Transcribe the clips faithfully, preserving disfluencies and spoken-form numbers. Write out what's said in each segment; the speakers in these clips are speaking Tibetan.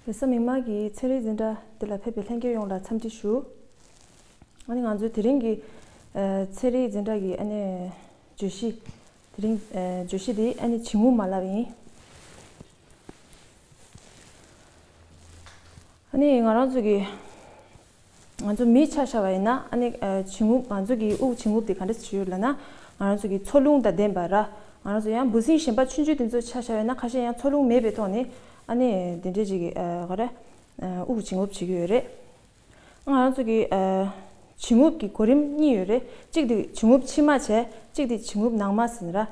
རེས་གཟའ་མིག་དམར་གྱི་ཚན་རིག་འཛིན་གྲྭ་འདི་ལ་ཕེབས་པའི་ལྷན་རྒྱས་ཡོངས་ལ་འཚམས་འདྲི་ཞུ། ཨ་ནི་ང་ཚོའི་དེ་རིང་གི་ཚན་རིག་འཛིན་གྲྭ་གི་ཨ་ནི་བརྗོད་གཞི། དེ་རིང་བརྗོད་གཞི་འདི་ཨ་ནི་བྱིང་རྨུགས་མ་ལག་ཡིན། ཨ་ནི་ང་རང་ཚོ་གི་ང་ཚོ་མི་ཆ་བཞག་པ་ཡིན་ན། ཨ་ནི་བྱིང་རྨུགས། ང་ཚོ་གི་དབུགས་བྱིང་རྨུགས་དེ་ག་འདྲ་ཞིག་ཡོད་ལབ་ན། ང་རང་ཚོ་གི་འཚོ་རླུང་དང་ལྡན་པ་ར། ང་རང་ཚོ་ཡང་འབུ་སྲིན་གཞན་པ་ཆུང་ཆུང་དེ་ཚོ་ཆ་བཞག་པ་ཡིན་ན། ཁ་ཤས་ཡང་འཚོ་རླུང་མེད་པའི་ཐོག་ནས་ཨ་ནི་དེ་འདྲས་ཅིག་གི་ག་རེ་དབུགས་བྱིང་རྨུགས་བྱེད་ཀྱི་ཡོད་རེད། ང་རང་ཚོ་གི་བྱིང་རྨུགས་ཀྱི་གོ་རིམ་གཉིས་ཡོད་རེད། གཅིག་དེ་བྱིང་རྨུགས་ཕྱི་མ་བྱས། གཅིག་དེ་བྱིང་རྨུགས་ནང་མ་ཟེར་ནི་ར།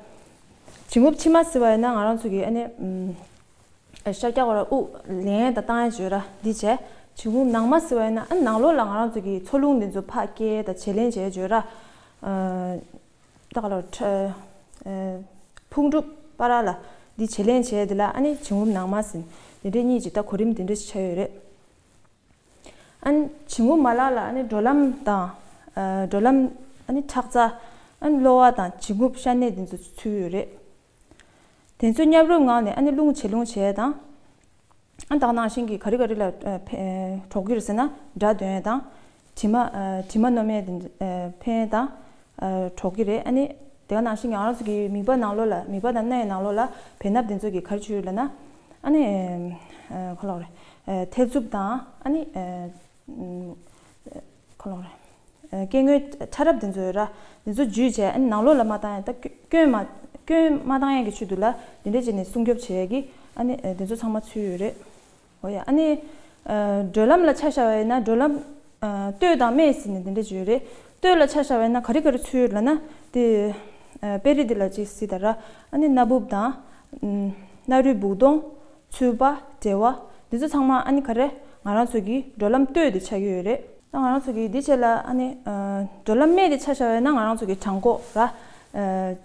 བྱིང་རྨུགས་ཕྱི་མ་ཟེར་བ་ཡིན་ན་ང་རང་ཚོ་གི་ཨ་ནི་ཤར་རྒྱག་པ་ར། དབུགས་ལེན་ཡས་དང་བཏང་ཡས་བྱོས་ར། འདི་བྱས། བྱིང་རྨུགས་ནང་མ་ཟེར་བ་ཡིན་ན་ཨ་ནང་ལོགས་ལ་ང་རང་ཚོ་གི་འཚོ་རླུང་འདི་ཚོ་ཕར་སྐྱེལ་དང་བྱེད་ལེན་བྱས་བྱོས་ར། ད་ག་ལ་ཕུང་གྲུབ་བར་ལ་འདི་བྱེད་ལེན་བྱས་འདི་ལ་ཨ་ནི་བྱིང་རྨུགས་ནང་མ་ཟེར། འདི་འདྲའི་གཉིས་ཀྱི་ད་གོ་རིམ་འདི་འདྲ་ཞིག་ཆགས་ཡོད་རེད། ཨ་ནི་བྱིང་རྨུགས་མ་ལག་ལ་ཨ་ནི་འགྲོ་ལམ་དང་། ཨ་འགྲོ་ལམ། ཨ་ནི་ཁྲག་རྩ། ཨ་ནི་གློ་བ་དང་བྱིང་རྨུགས་ཤ་གནད་འདི་ཚོ་ཚུད་ཡོད་རེད། དེ་ཚོ་མཉམ་རུབ་ངང་ནས་ཨ་ནི་རླུང་བྱེད་རླུང་བྱས་དང་། ཨ་ད་ག་ནང་བཞིན་གྱི་ག་རེ་ག་རེ་ལ་ཨ་ཕན་ཨ་གྲོགས་ཀྱི་རེད་ཟེར་ན། དགྲ་འདོན་ཡས་དང་། དྲི་མ་ཨ་དྲི་མ་གནོན་ཡས་དེ་ཨ་ཕན་དང་། ཨ་གྲོགས་ཀྱི་རེད། ཨ་ནི་དེ་ག་ནང་བཞིན་གྱི་ང་རང་ཚོ་གི་མིད་པ་ནང་ལོགས་ལ། མིད་པ་དང་སྣའི་ནང་ལོགས་ལ་བེ་སྣབས་དེ་ཚོ་གི་ག་རེ་བྱེད་ཡོད་ལབ་ན། ཨ་ནི་ཨ་ག་ལབ་རེད། ཨ་ཐེ་ཚོམ་དང་ཨ་ནི་ཨ་ག་ལབ་རེད། ཨ་སྐྱེ་དངོས་ཕྲ་རབ་དེ་ཚོ་ཡོད་ར། དེ་ཚོ་འཇུས་བྱས་ཨ་ནི་ནང་ལོགས་ལ་མ་བཏང་ཡས། ད་སྐྱོན་མ་སྐྱོན་མ་བཏང་ཡས་ཀྱི་ཆེད་དུ་ལ་དེ་འདྲས་བྱས་ནས་སྲུང་སྐྱོབ་བྱེད་ཡས་ཀྱི་ཨ་ནི་ཨ་དེ་ཚོ་ཚང་མ་ཚུད་ཡོད་རེད། འོ་ཡ། ཨ་ནི་ཨ་འགྲོ་ལམ་ལ་ཆ་བཞག་པ་ཡིན་ན། འགྲོ་ལམ་ཨ་སྟོད་དང་སྨད་ཟེར་ནས་དེ་འདྲས་ཅིག་ཡོད་རེད། སྟོད་ལ་ཆ་བཞག་པ་ཡིན་ན་ག་རེ་ག་རེ་ཚུད་ཡོད་ལབ་ན། དེ་ཨ་དཔེ་རིས་འདི་ལ་ཅིག་གཟིགས་དང་ར། ཨ་ནི་སྣ་སྦུབ་དང་། ཨམ་སྣ་རུས་སྦུག་དོང་། ཚུད་པ། འབྲེལ་བ། འདི་ཚོ་ཚང་མ་ཨ་ནི་ག་རེ་ང་རང་ཚོ་གི་འགྲོ་ལམ་སྟོད་དེ་ཆགས་ཀྱི་ཡོད་རེད། ད་ང་རང་ཚོ་གི་འདི་བྱས་ལ་ཨ་ནི་ཨ་འགྲོ་ལམ་སྨད་དེ་ཆ་བཞག་པ་ཡིན་ན་ང་རང་ཚོ་གི་བྲང་ཁོག་ར། ཨ་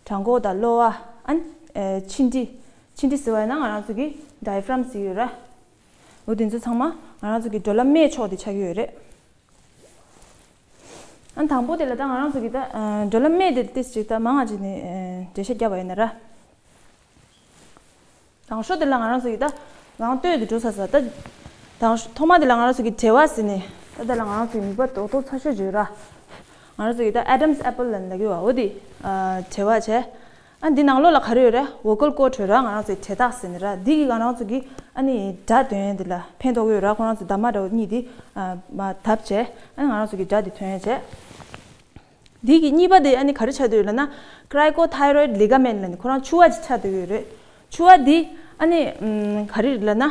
བྲང་ཁོག་དང་གློ་བ། ཨ་ནི་ཨ་མཆིན་གྲི། མཆིན་གྲི་ཟེར་བ་ཡིན་ན་ང་རང་ཚོ་གི་ཌའི་ཕ་རམ་ཟེར་གྱི་ཡོད་ར། འོ་དེ་ཚོ་ཚང་མ་ང་རང་ཚོ་གི་འགྲོ་ལམ་སྨད་ཕྱོགས་དེ་ཆགས་ཀྱི་ཡོད་རེད། ཨ་དང་པོ་དེ་ལ་ད་ང་རང་ཚོ་གི་ད་ཨ་འགྲོ་ལམ་སྨད་དེ་ཏོག་ཙམ་ཅིག་ད་མང་ང་ཅིག་ནས་ཨ་འགྲེལ་བཤད་བརྒྱབ་པ་ཡིན་ན་ར། དང་ཤོས་དེ་ལ་ང་རང་ཚོ་གི་ད་ང་སྟོད་དུ་འགྲོ་ཚར་ཚར། ད་དང་ཤོས་ཐོག་མ་དེ་ལ་ང་རང་ཚོ་གི་འབྲེལ་བ་ཟེར་ནས། ད་དེ་ལ་ང་རང་ཚོ་གི་མིད་པ་རྡོག་རྡོག་ཚ་ཤོས་ཅིག་ཡོད་ར། ང་རང་ཚོ་གི་ད་ཨེ་ཌམ་སི་ཨེ་པལ་ལབ་ནས་ལབ་ཀྱི་ཡོད་པ། འོ་དེ་ཨ་འབྲེལ་བ་བྱས། ཨ་འདི་ནང་ལོགས་ལ་ག་རེ་ཡོད་རེད། ཝོ་ཀལ་ཀོ་ཌི་ཡོད་ར། ང་རང་ཚོའི་འབྲེལ་ཐག་ཟེར་ནི་ར། འདི་གིས་ང་རང་ཚོ་གི་ཨ་ནི་སྒྲ་འདོན་ཡས་འདི་ལ་ཕན་ཐོགས་ཀྱི་ཡོད་ར། ཁོ་རང་ཚོ་འདབ་མ་འདྲ་བོ་གཉིས་འདི་ཨ་མར་བརྡབས་བྱས། ཨ་ནི་ང་རང་ཚོ་གི་སྒྲ་འདི་ཐོན་ཡས་བྱས། འདི་གི་གཉིས་པ་དེ་ཨ་ནི་ག་རེ་ཆགས་བསྡད་ཡོད་ལབ་ན། ཀྲའི་ཀོ་ཐའི་རོ་ཡིད་ལི་ག་མེན་ཊི་ལབ་ནི་ཁོ་རང་ཕྱུ་པ་ཅིག་ཆགས་བསྡད་ཡོད་རེད། ཕྱུ་པ་འདི་ཨ་ནི་ཨམ་ག་རེ་རེད་ལབ་ན།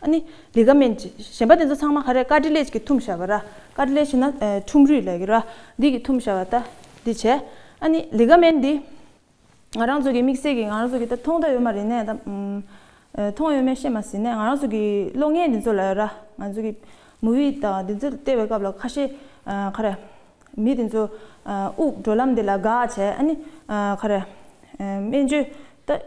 ཨ་ནི་ལི་ག་མེན་ཊི་གཞན་པ་དེ་ཚོ་ཚང་མ་ག་རེ། ཀར་ཊི་ལེ་ཇི་གིས་ཐུམ་བཞག་པ་ར། ཀར་ཊི་ལེ་ཇི་ཟེར་ན་ཨ་ཁྲུམ་རུས་ལབ་ཀྱི་ར། འདི་གིས་ཐུམ་བཞག་པ། ད་འདི་བྱས། ཨ་ནི་ལི་ག་མེན་ཊི་འདི་ང་རང་ཚོ་གི་དམིགས་བསལ་གྱི་ང་རང་ཚོ་གི་ད་མཐོང་ད་ཡོད་མ་རེད་ནས། ད་ཨམ་ཨ་མཐོང་ཡོད་མེད་ཤེས་མ་ཟིན་ནས། ང་རང་ཚོ་གི་གློག་བརྙན་འདི་ཚོ་ལ་ཡོད་ར། ང་ཚོ་གི་མུ་བི་དང་འདི་ཚོ་བལྟས་པའི་སྐབས་ལ་ཁ་ཤས་ཨ་ག་རེ། མི་དེ་ཚོ་ཨ་དབུགས་འགྲོ་ལམ་དེ་ལ་འགག་བྱས། ཨ་ནི་ཨ་ག་རེ། ཨ་སྨན་བཅོས་ད་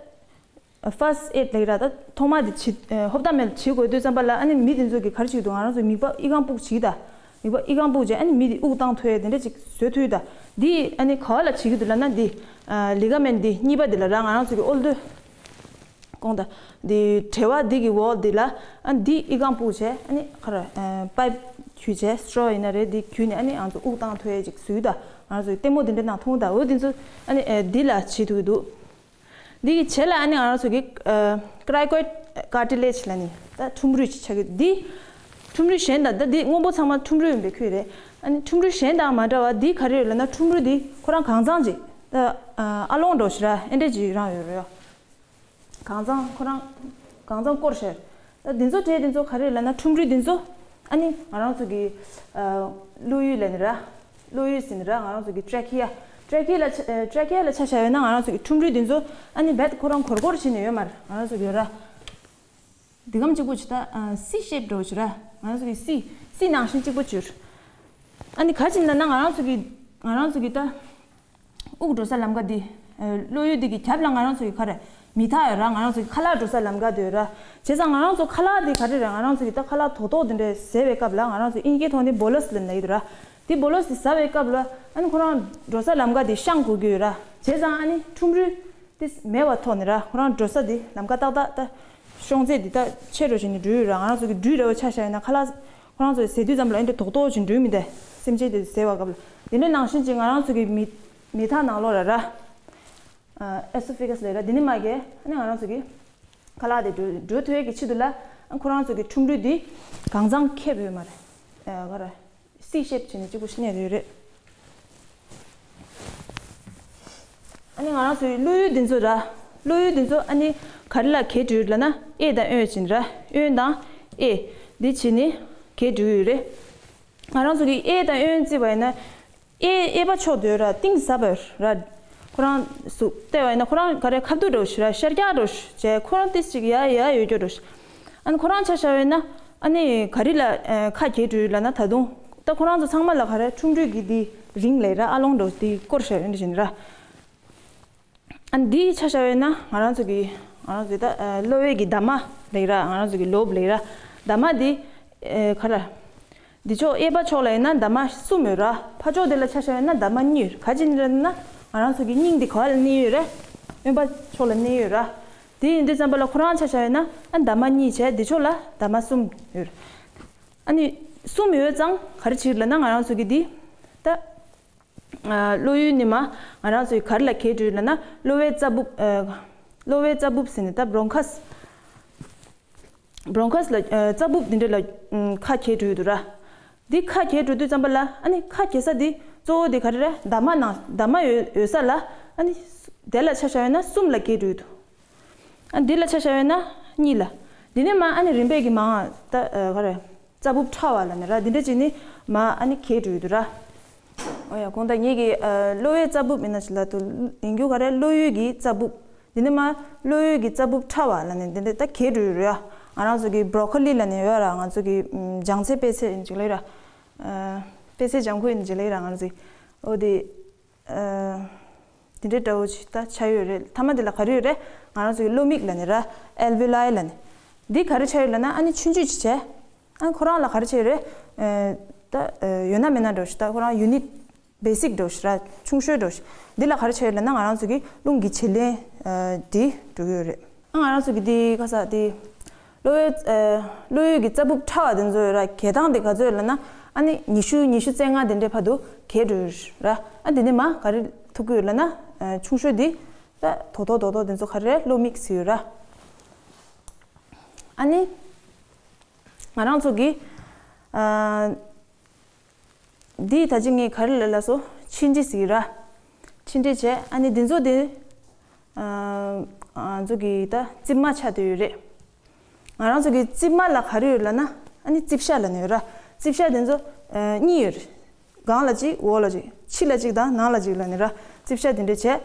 ཕར་སི་ཊི་ཨེཌ་ལབ་ཀྱི་ར། ད་ཐོག་མ་དེ་བྱེད། ཨ་ཧོབ་ཏ་མེད་བྱེད་དགོས་དུས་ཙམ་པ་ལ། ཨ་ནི་མི་དེ་ཚོ་གིས་ག་རེ་བྱེད་ཀྱི་འདུག་ང་རང་ཚོ་མིད་པ་ཨི་ཁུང་སྤུ་གུ་བྱེད་ཀྱི་ད། མིད་པ་ཨི་ཁུང་སྤུ་གུ་བྱས། ཨ་ནི་མི་དེ་དབུགས་བཏང་ཐུབ་ཡས་དེ་འདྲ་ཅིག་བཟོ་ཐུབ་ཀྱི་ད། འདི་ཨ་ནི་ག་བ་ལ་བྱེད་ཀྱི་འདུག་ལབ་ན། འདི་ཨ་ལི་ག་མེན་ཊི་འདི་གཉིས་པ་འདི་ལ་ར། ང་རང་ཚོ་གི་ཨོལ་ཏོ་ཀོང་ད་འདི་འབྲེལ་བ་འདི་གི་ཝོལ་འདི་ལ། ཨ་འདི་ཨི་ཁུང་སྤུ་གུ་བྱས། ཨ་ནི་ག་རེ། ཨ་པའིབ་བརྒྱུད་བྱས། སི་ཊོ་རོ་ཡིན་ན་རེད། འདི་བརྒྱུད་ནས་ཨ་ནི་ང་ཚོ་དབུགས་བཏང་ཐུབ་ཡས་ཅིག་བཟོས་ཀྱི་ད། ང་རང་ཚོ་གི་ལྟད་མོ་འདི་འདྲ་ནང་མཐོང་ད། འོ་འདི་ཚོ་ཨ་ནི་ཨ་འདི་ལ་བྱེད་ཐུབ་ཀྱི་འདུག་འདི་གི་རྗེས་ལ་ཨ་ནི་ང་རང་ཚོ་གི་ཨ་ཀྲའི་ཀོ་ཌི་ཀར་ཊི་ལེ་ཇི་ལབ་ནི། ད་ཁྲུམ་རུས་ཅིག་ཆགས་ཀྱི། འདི་ཁྲུམ་རུས་གཞན་དང་། ད་འདི་སྔོན་པོ་ཚང་མ་ཁྲུམ་རུས་ཡིན་པའི་ཁུལ་རེད། ཨ་ནི་ཁྲུམ་རུས་གཞན་དང་མ་འདྲ་བ་འདི་ག་རེ་ཡོད་ལབ་ན། ཁྲུམ་རུས་འདི་ཁོ་རང་གང་ཚང་ཅིག་ད་ཨ་ཨ་ལོང་འདྲ་བོ་ཞིག་ར། ཨེ་འདྲ་ཅིག་རང་ཡོད་རེད། གང་ཚང་ཁོ་རང་གང་ཚང་སྐོར་བྱས། ད་འདི་ཚོ་གྲས་འདི་ཚོ་ག་རེ་ལབ་ན། ཁྲུམ་རུས་འདི་ཚོ་ཨ་ནི་ང་རང་ཚོ་གི་ཨ་བློ་ཡུལ་ལབ་ནི་ར། བློ་ཡུལ་ཟེར་ནི་ར། ང་རང་ཚོ་གི་ཊེ་ཁི་ཡ། ཊེ་ཁི་ཡ་ལ་ཆ་ཨ་ཊེ་ཁི་ཡ་ལ་ཆ་བཞག་ཡོད་ན། ང་རང་ཚོ་གི་ཁྲུམ་རུས་འདི་ཚོ་ཨ་ནི་རྦད་ཁོ་རང་སྒོར་སྒོར་བྱས་ནས་ཡོད་མ་རེད། ང་རང་ཚོ་གི་ཡོད་ར། འདི་གམ་གཅིག་པོ་ཅིག་ད་ཨ་སི་ཤེབ་འདྲ་བོ་ཅིག་ར། ང་རང་ཚོ་གི་སི་སི་ནང་བཞིན་གཅིག་པོ་ཅིག་ཡོད་ར། ཨ་ནི་ག་ཅིག་ལབ་ན། ང་རང་ཚོ་གི་ང་རང་ཚོ་གི་ད་དབུགས་འགྲོ་ས་ལམ་ཀ་འདི། ཨ་བློ་ཡུལ་འདི་གི་རྒྱབ་ལ་ང་རང་ཚོ་གི་ག་རེ། མི་ཐག་ཡོད་ར། ང་རང་ཚོ་གི་ཁ་ལག་འགྲོ་ས་ལམ་ཀ་འདི་ཡོད་ར། བྱས་ཙང་ང་རང་ཚོ་ཁ་ལག་འདི་ག་རེ་རེད། ང་རང་ཚོ་གི་ད་ཁ་ལག་རྡོག་རྡོག་འདི་འདྲ་ཟས་པའི་སྐབས་ལ། ང་རང་ཚོ་ཨིན་སྐད་ཐོག་ནས་བོ་ལོས་ལབ་ནི་ཡོད་ར། འདི་བོ་ལོས་འདི་ཟ་བའི་སྐབས་ལ་ཨ་ནི་ཁོ་རང་འགྲོ་ས་ལམ་ཀ་འདི་བཤང་དགོས་ཀྱི་ཡོད་ར། བྱས་ཙང་ཨ་ནི་ཁྲུམ་རུས་འདི་མེད་པའི་ཐོག་ནས་ར། ཁོ་རང་འགྲོ་ས་འདི་ལམ་ཀ་ཏག་ཏག་ད་ ཤོང་ཚད་འདི་ད་ཆེ་རུ་ཕྱིན་ནས་འགྲོ་ཡོད་ར། ང་རང་ཚོ་གི་སྦྲུལ་འདྲ་བོ་ཆ་བཞག་ཡིན་ན། ཁ་ལག་ཁོ་རང་ཚོ་ཟས་དུས་ཙམ་ལ་ཨེ་འདྲ་རྡོག་རྡོག་ཅིག་འགྲོ་མི་འདུག་སེམས་ཅན་དེ་ཟས་པ་སྐབས་ལ། དེ་འདྲ་ནང་བཞིན་ཅིག་ང་རང་ཚོ་གི་མི་མི་ཐག་ནང་ལོགས་ར་ར། ཨེ་སོ་ཕེ་གྷ་སི་ལབ་ར། དེ་ནས་མར་གྱི་ཨ་ནི་ང་རང་ཚོ་གི་ཁ་ལག་དེ་འགྲོ་འགྲོ་ཐུབ་ཡས་ཀྱི་ཆེད་དུ་ལ། ཨ་ཁོ་རང་ཚོ་གི་ཁྲུམ་རུས་འདི་གང་ཚང་ཁེབས་ཡོད་མ་རེད། ཨ་ག་རེ། སི་ཤེབ་བྱས་ནས་གཅིག་པུ་ཞིག་གནས་ཡོད་རེད། ཨ་ནི་ང་རང་ཚོའི་གློ་ཡུལ་འདི་ཚོ་ར། གློ་ཡུལ་འདི་ཚོ་ཨ་ནི་ག་རེ་ལ་གས་འགྲོ་ཡོད་ལབ་ན། གཡས་དང་གཡོན་བྱས་ནས་ར། གཡོན་དང་གཡས་འདི་བྱས་ནས་གས་འགྲོ་གི་ཡོད་རེད། ང་རང་ཚོ་གི་གཡས་དང་གཡོན་བརྩིས་པ་ཡིན་ན། གཡས་གཡས་པ་ཕྱོགས་དེ་ར་གཏིང་ཟབ་པ་ར། ཁོ་རང་གཟུགས་བལྟས་པ་ཡིན་ན་ཁོ་རང་ག་རེ་ཁ་བསྡུ་འདྲ་བོ་ཞིག་ར། ཤར་རྒྱག་འདྲ་བོ་ཞིག་བྱས། ཁོ་རང་ཏིས་ཅིག་ཡར་ཡར་ཡོད་རྒྱུ་འདྲ་བོ་ཞིག་ཨ་ནི་ཁོ་རང་ཆ་བཞག་པ་ཡིན་ན་ཨ་ནི་ག་རེ་ལ་ཨ་ཁ་གས་འགྲོ་ཡོད་ལབ་ན། ད་དུང་ད་ཁོ་རང་ཚོ་ཚང་མ་ལ་ག་རེ་ཁྲུམ་རུས་ཀྱི་འདི་རིང་ལབ་ར། ཨ་ལོང་འདྲ་བོ་འདི་བསྐོར་བཞག་ཡོད་འདྲ་བྱས་ནས་ར། ཨ་ནི་འདི་ཆ་བཞག་པ་ཡིན་ན་ང་རང་ཚོ་གི་ང་རང་ཚོ་ད་གློ་བའི་གི་འདབ་མ་ལབ་ར། ང་རང་ཚོ་གི་ལོབ་ལབ་ར། འདབ་མ་འདི་ཨེ་ག་རེ། འདི་ཕྱོགས་གཡས་པ་ཕྱོགས་ལ་ཡིན་ན་འདབ་མ་གསུམ་ཡོད་ར། ཕར་ཕྱོགས་དེ་ལ་ཆ་བཞག་ཡིན་ན་འདབ་མ་གཉིས་ཡོད། ག་ཅི་ཡིན་ལབ་ན་ང་རང་ཚོ་གི་སྙིང་འདི་ག་བ་ལ་གནས་ཡོད་རེད། གཡོན་པ་ཕྱོགས་ལ་གནས་ཡོད་ར། དེ་ཡིན་དུས་ཙམ་པ་ལ་ཁོ་རང་ཆ་བཞག་ཡིན་ན་ཨ་འདབ་མ་གཉིས་བྱས། འདི་ཕྱོགས་ལ་འདབ་མ་གསུམ་ཡོད་རེད། ཨ་ནི་གསུམ་ཡོད་ཙང་ག་རེ་བྱེད་ལབ་ན། ང་རང་ཚོ་གི་འདི་ད་ཨ་གློ་ཡུལ་ནས་མར་ང་རང་ཚོ་གི་ག་རེ་ལ་གས་འགྲོ་ལབ་ན། གློ་བའི་རྩ་སྦུབ། ཨ་གློ་བའི་རྩ་སྦུབ་ཟེར་ནས་ད་བྷོང་ཁས། བྷོང་ཁས་ལ་ཨ་རྩ་སྦུབ་འདི་འདྲ་ལ་ཨམ་ཁ་གས་འགྲོ་ཡོད་འདུག་ར། འདི་ཁ་གས་འགྲོ་དུས་ཙམ་པ་ལ་ཨ་ནི་ཁ་གས་ས་འདི་གཙོ་བོ་འདི་ག་རེ་རེད། འདབ་མ་ནང་འདབ་མ་ཡོད་ཡོད་ས་ལ། ཨ་ནི་དེ་ལ་ཆ་བཞག་ཡོད་ན་གསུམ་ལ་གས་འགྲོ་ཡོད་འདུག་ཨ་འདི་ལ་ཆ་བཞག་ཡོད་ན་གཉིས་ལ། འདི་ནས་མར་ཨ་ནི་རིམ་པས་ཀྱི་མར་ད་ཨ་ག་རེ། རྩ་སྦུབ་ཕྲ་བ་ལབ་ནས་ར། འདི་འདྲ་བྱས་ནས་མར་ཨ་ནི་གས་འགྲོ་ཡོད་འདུག་ར། ཨོ་ཡ། གོང་ད་ངེད་ཀྱི་ཨ་གློ་བའི་རྩ་སྦུབ་ཡིན་ན་ཞིག་ལ་དུ་ཡིན་རྒྱུ་ག་རེ། གློ་ཡུལ་གྱི་རྩ་སྦུབ། འདི་ནས་མར་གློ་ཡུལ་གྱི་རྩ་སྦུབ་ཕྲ་བ་ལབ་ནས་འདི་འདྲ་ད་གས་འགྲོ་ཡོད་རེད་ཡ། ང་རང་ཚོ་གི་བྷོ་རོ་ཀོ་ལི་ལབ་ནས་ཡོད་ར། ང་ཚོ་གི་ཨམ་ལྗང་ཚལ་པད་ཚལ་ཡིན་ཅིག་ལབ་ར། ཨ་པད་ཚལ་ལྗང་ཁུ་ཡིན་ཅིག་ལབ་ར། ང་རང་ཚོ་གི་ཨོ་དེ། ཨ་དེ་འདྲའི་འདྲ་བོ་ཅིག་ད་ཆགས་ཡོད་རེད། མཐའ་མ་དེ་ལ་ག་རེ་ཡོད་རེད། ང་རང་ཚོ་གི་གློ་མིག་ལབ་ནས་ར། ཨལ་ཝེ་ལའི་ལབ་ནས། འདི་ག་རེ་ཆགས་ཡོད་ལབ་ན་ཨ་ནི་ཆུང་ཆུང་ཅིག་བྱས། ཨ་ཁོ་རང་ལ་ག་རེ་ཆགས་ཡོད་རེད། ཨ་ད་ཨ་ཡོད་ན་མེད་ན་འདྲ་བོ་ཞིག་ད་ཁོ་རང་ཡུ་ནིཊ་བེ་སིག་འདྲ་བོ་ཞིག་ར། ཆུང་ཤོས་འདྲ་བོ་ཞིག་འདི་ལ་ག་རེ་ཆགས་ཡོད་ལབ་ན་ང་རང་ཚོ་གི་རླུང་གི་བྱེད་ལན་ཨ་འདི་འགྲོ་གི་ཡོད་རེད། ཨ་ང་རང་ཚོ་གི་འདི་ཁ་ས་འདི། གློ་ཡུལ་ཨ་གློ་ཡུལ་གྱི་རྩ་སྦུབ་ཕྲ་བ་དེ་ཚོ་ཡོད་ར། གས་སྟངས་དེ་ག་ཚོད་ཡོད་ལབ་ན་ཨ་ནི་ཉི་ཤུ་ཉི་ཤུ་རྩ་ལྔ་དེ་འདྲའི་བར་དུ་གས་འགྲོ་ཡོད་ར། ཨ་དེ་ནས་མར་ག་རེ་ཐུག་གི་ཡོད་ལབ་ན་ཨ་ཆུང་ཤོས་དེ་ད་རྡོག་རྡོག་རྡོག་རྡོག་དེ་ཚོ་ག་རེ་རེད། གློ་མིག་ཟེར་ཡོད་ར། ཨ་ནི་ང་རང་ཚོ་གི་ཨ་འདི་ད་ཅི་ངས་ག་རེ་ལབ་ལབ་སོང་། མཆིན་དྲི་ཟེར་གི་ར། མཆིན་དྲི་བྱས། ཨ་ནི་འདི་ཚོ་དེ་ཨ་ང་ཚོ་གི་ད་རྩིབ་མ་ཆགས་བསྡད་ཡོད་རེད། ང་རང་ཚོ་གི་རྩིབ་མ་ལ་ག་རེ་ཡོད་ལབ་ན་ཨ་ནི་རྩིབ་ཤ་ལབ་ནས་ཡོད་ར། རྩིབ་ཤ་དེ་ཚོ་ཨ་གཉིས་ཡོད་རེད། སྒང་ལ་གཅིག་འོག་ལ་གཅིག་ཕྱི་ལ་གཅིག་དང་ནང་ལ་གཅིག་ལབ་ནས་ར། རྩིབ་ཤ་དེ་འདྲ་བྱས།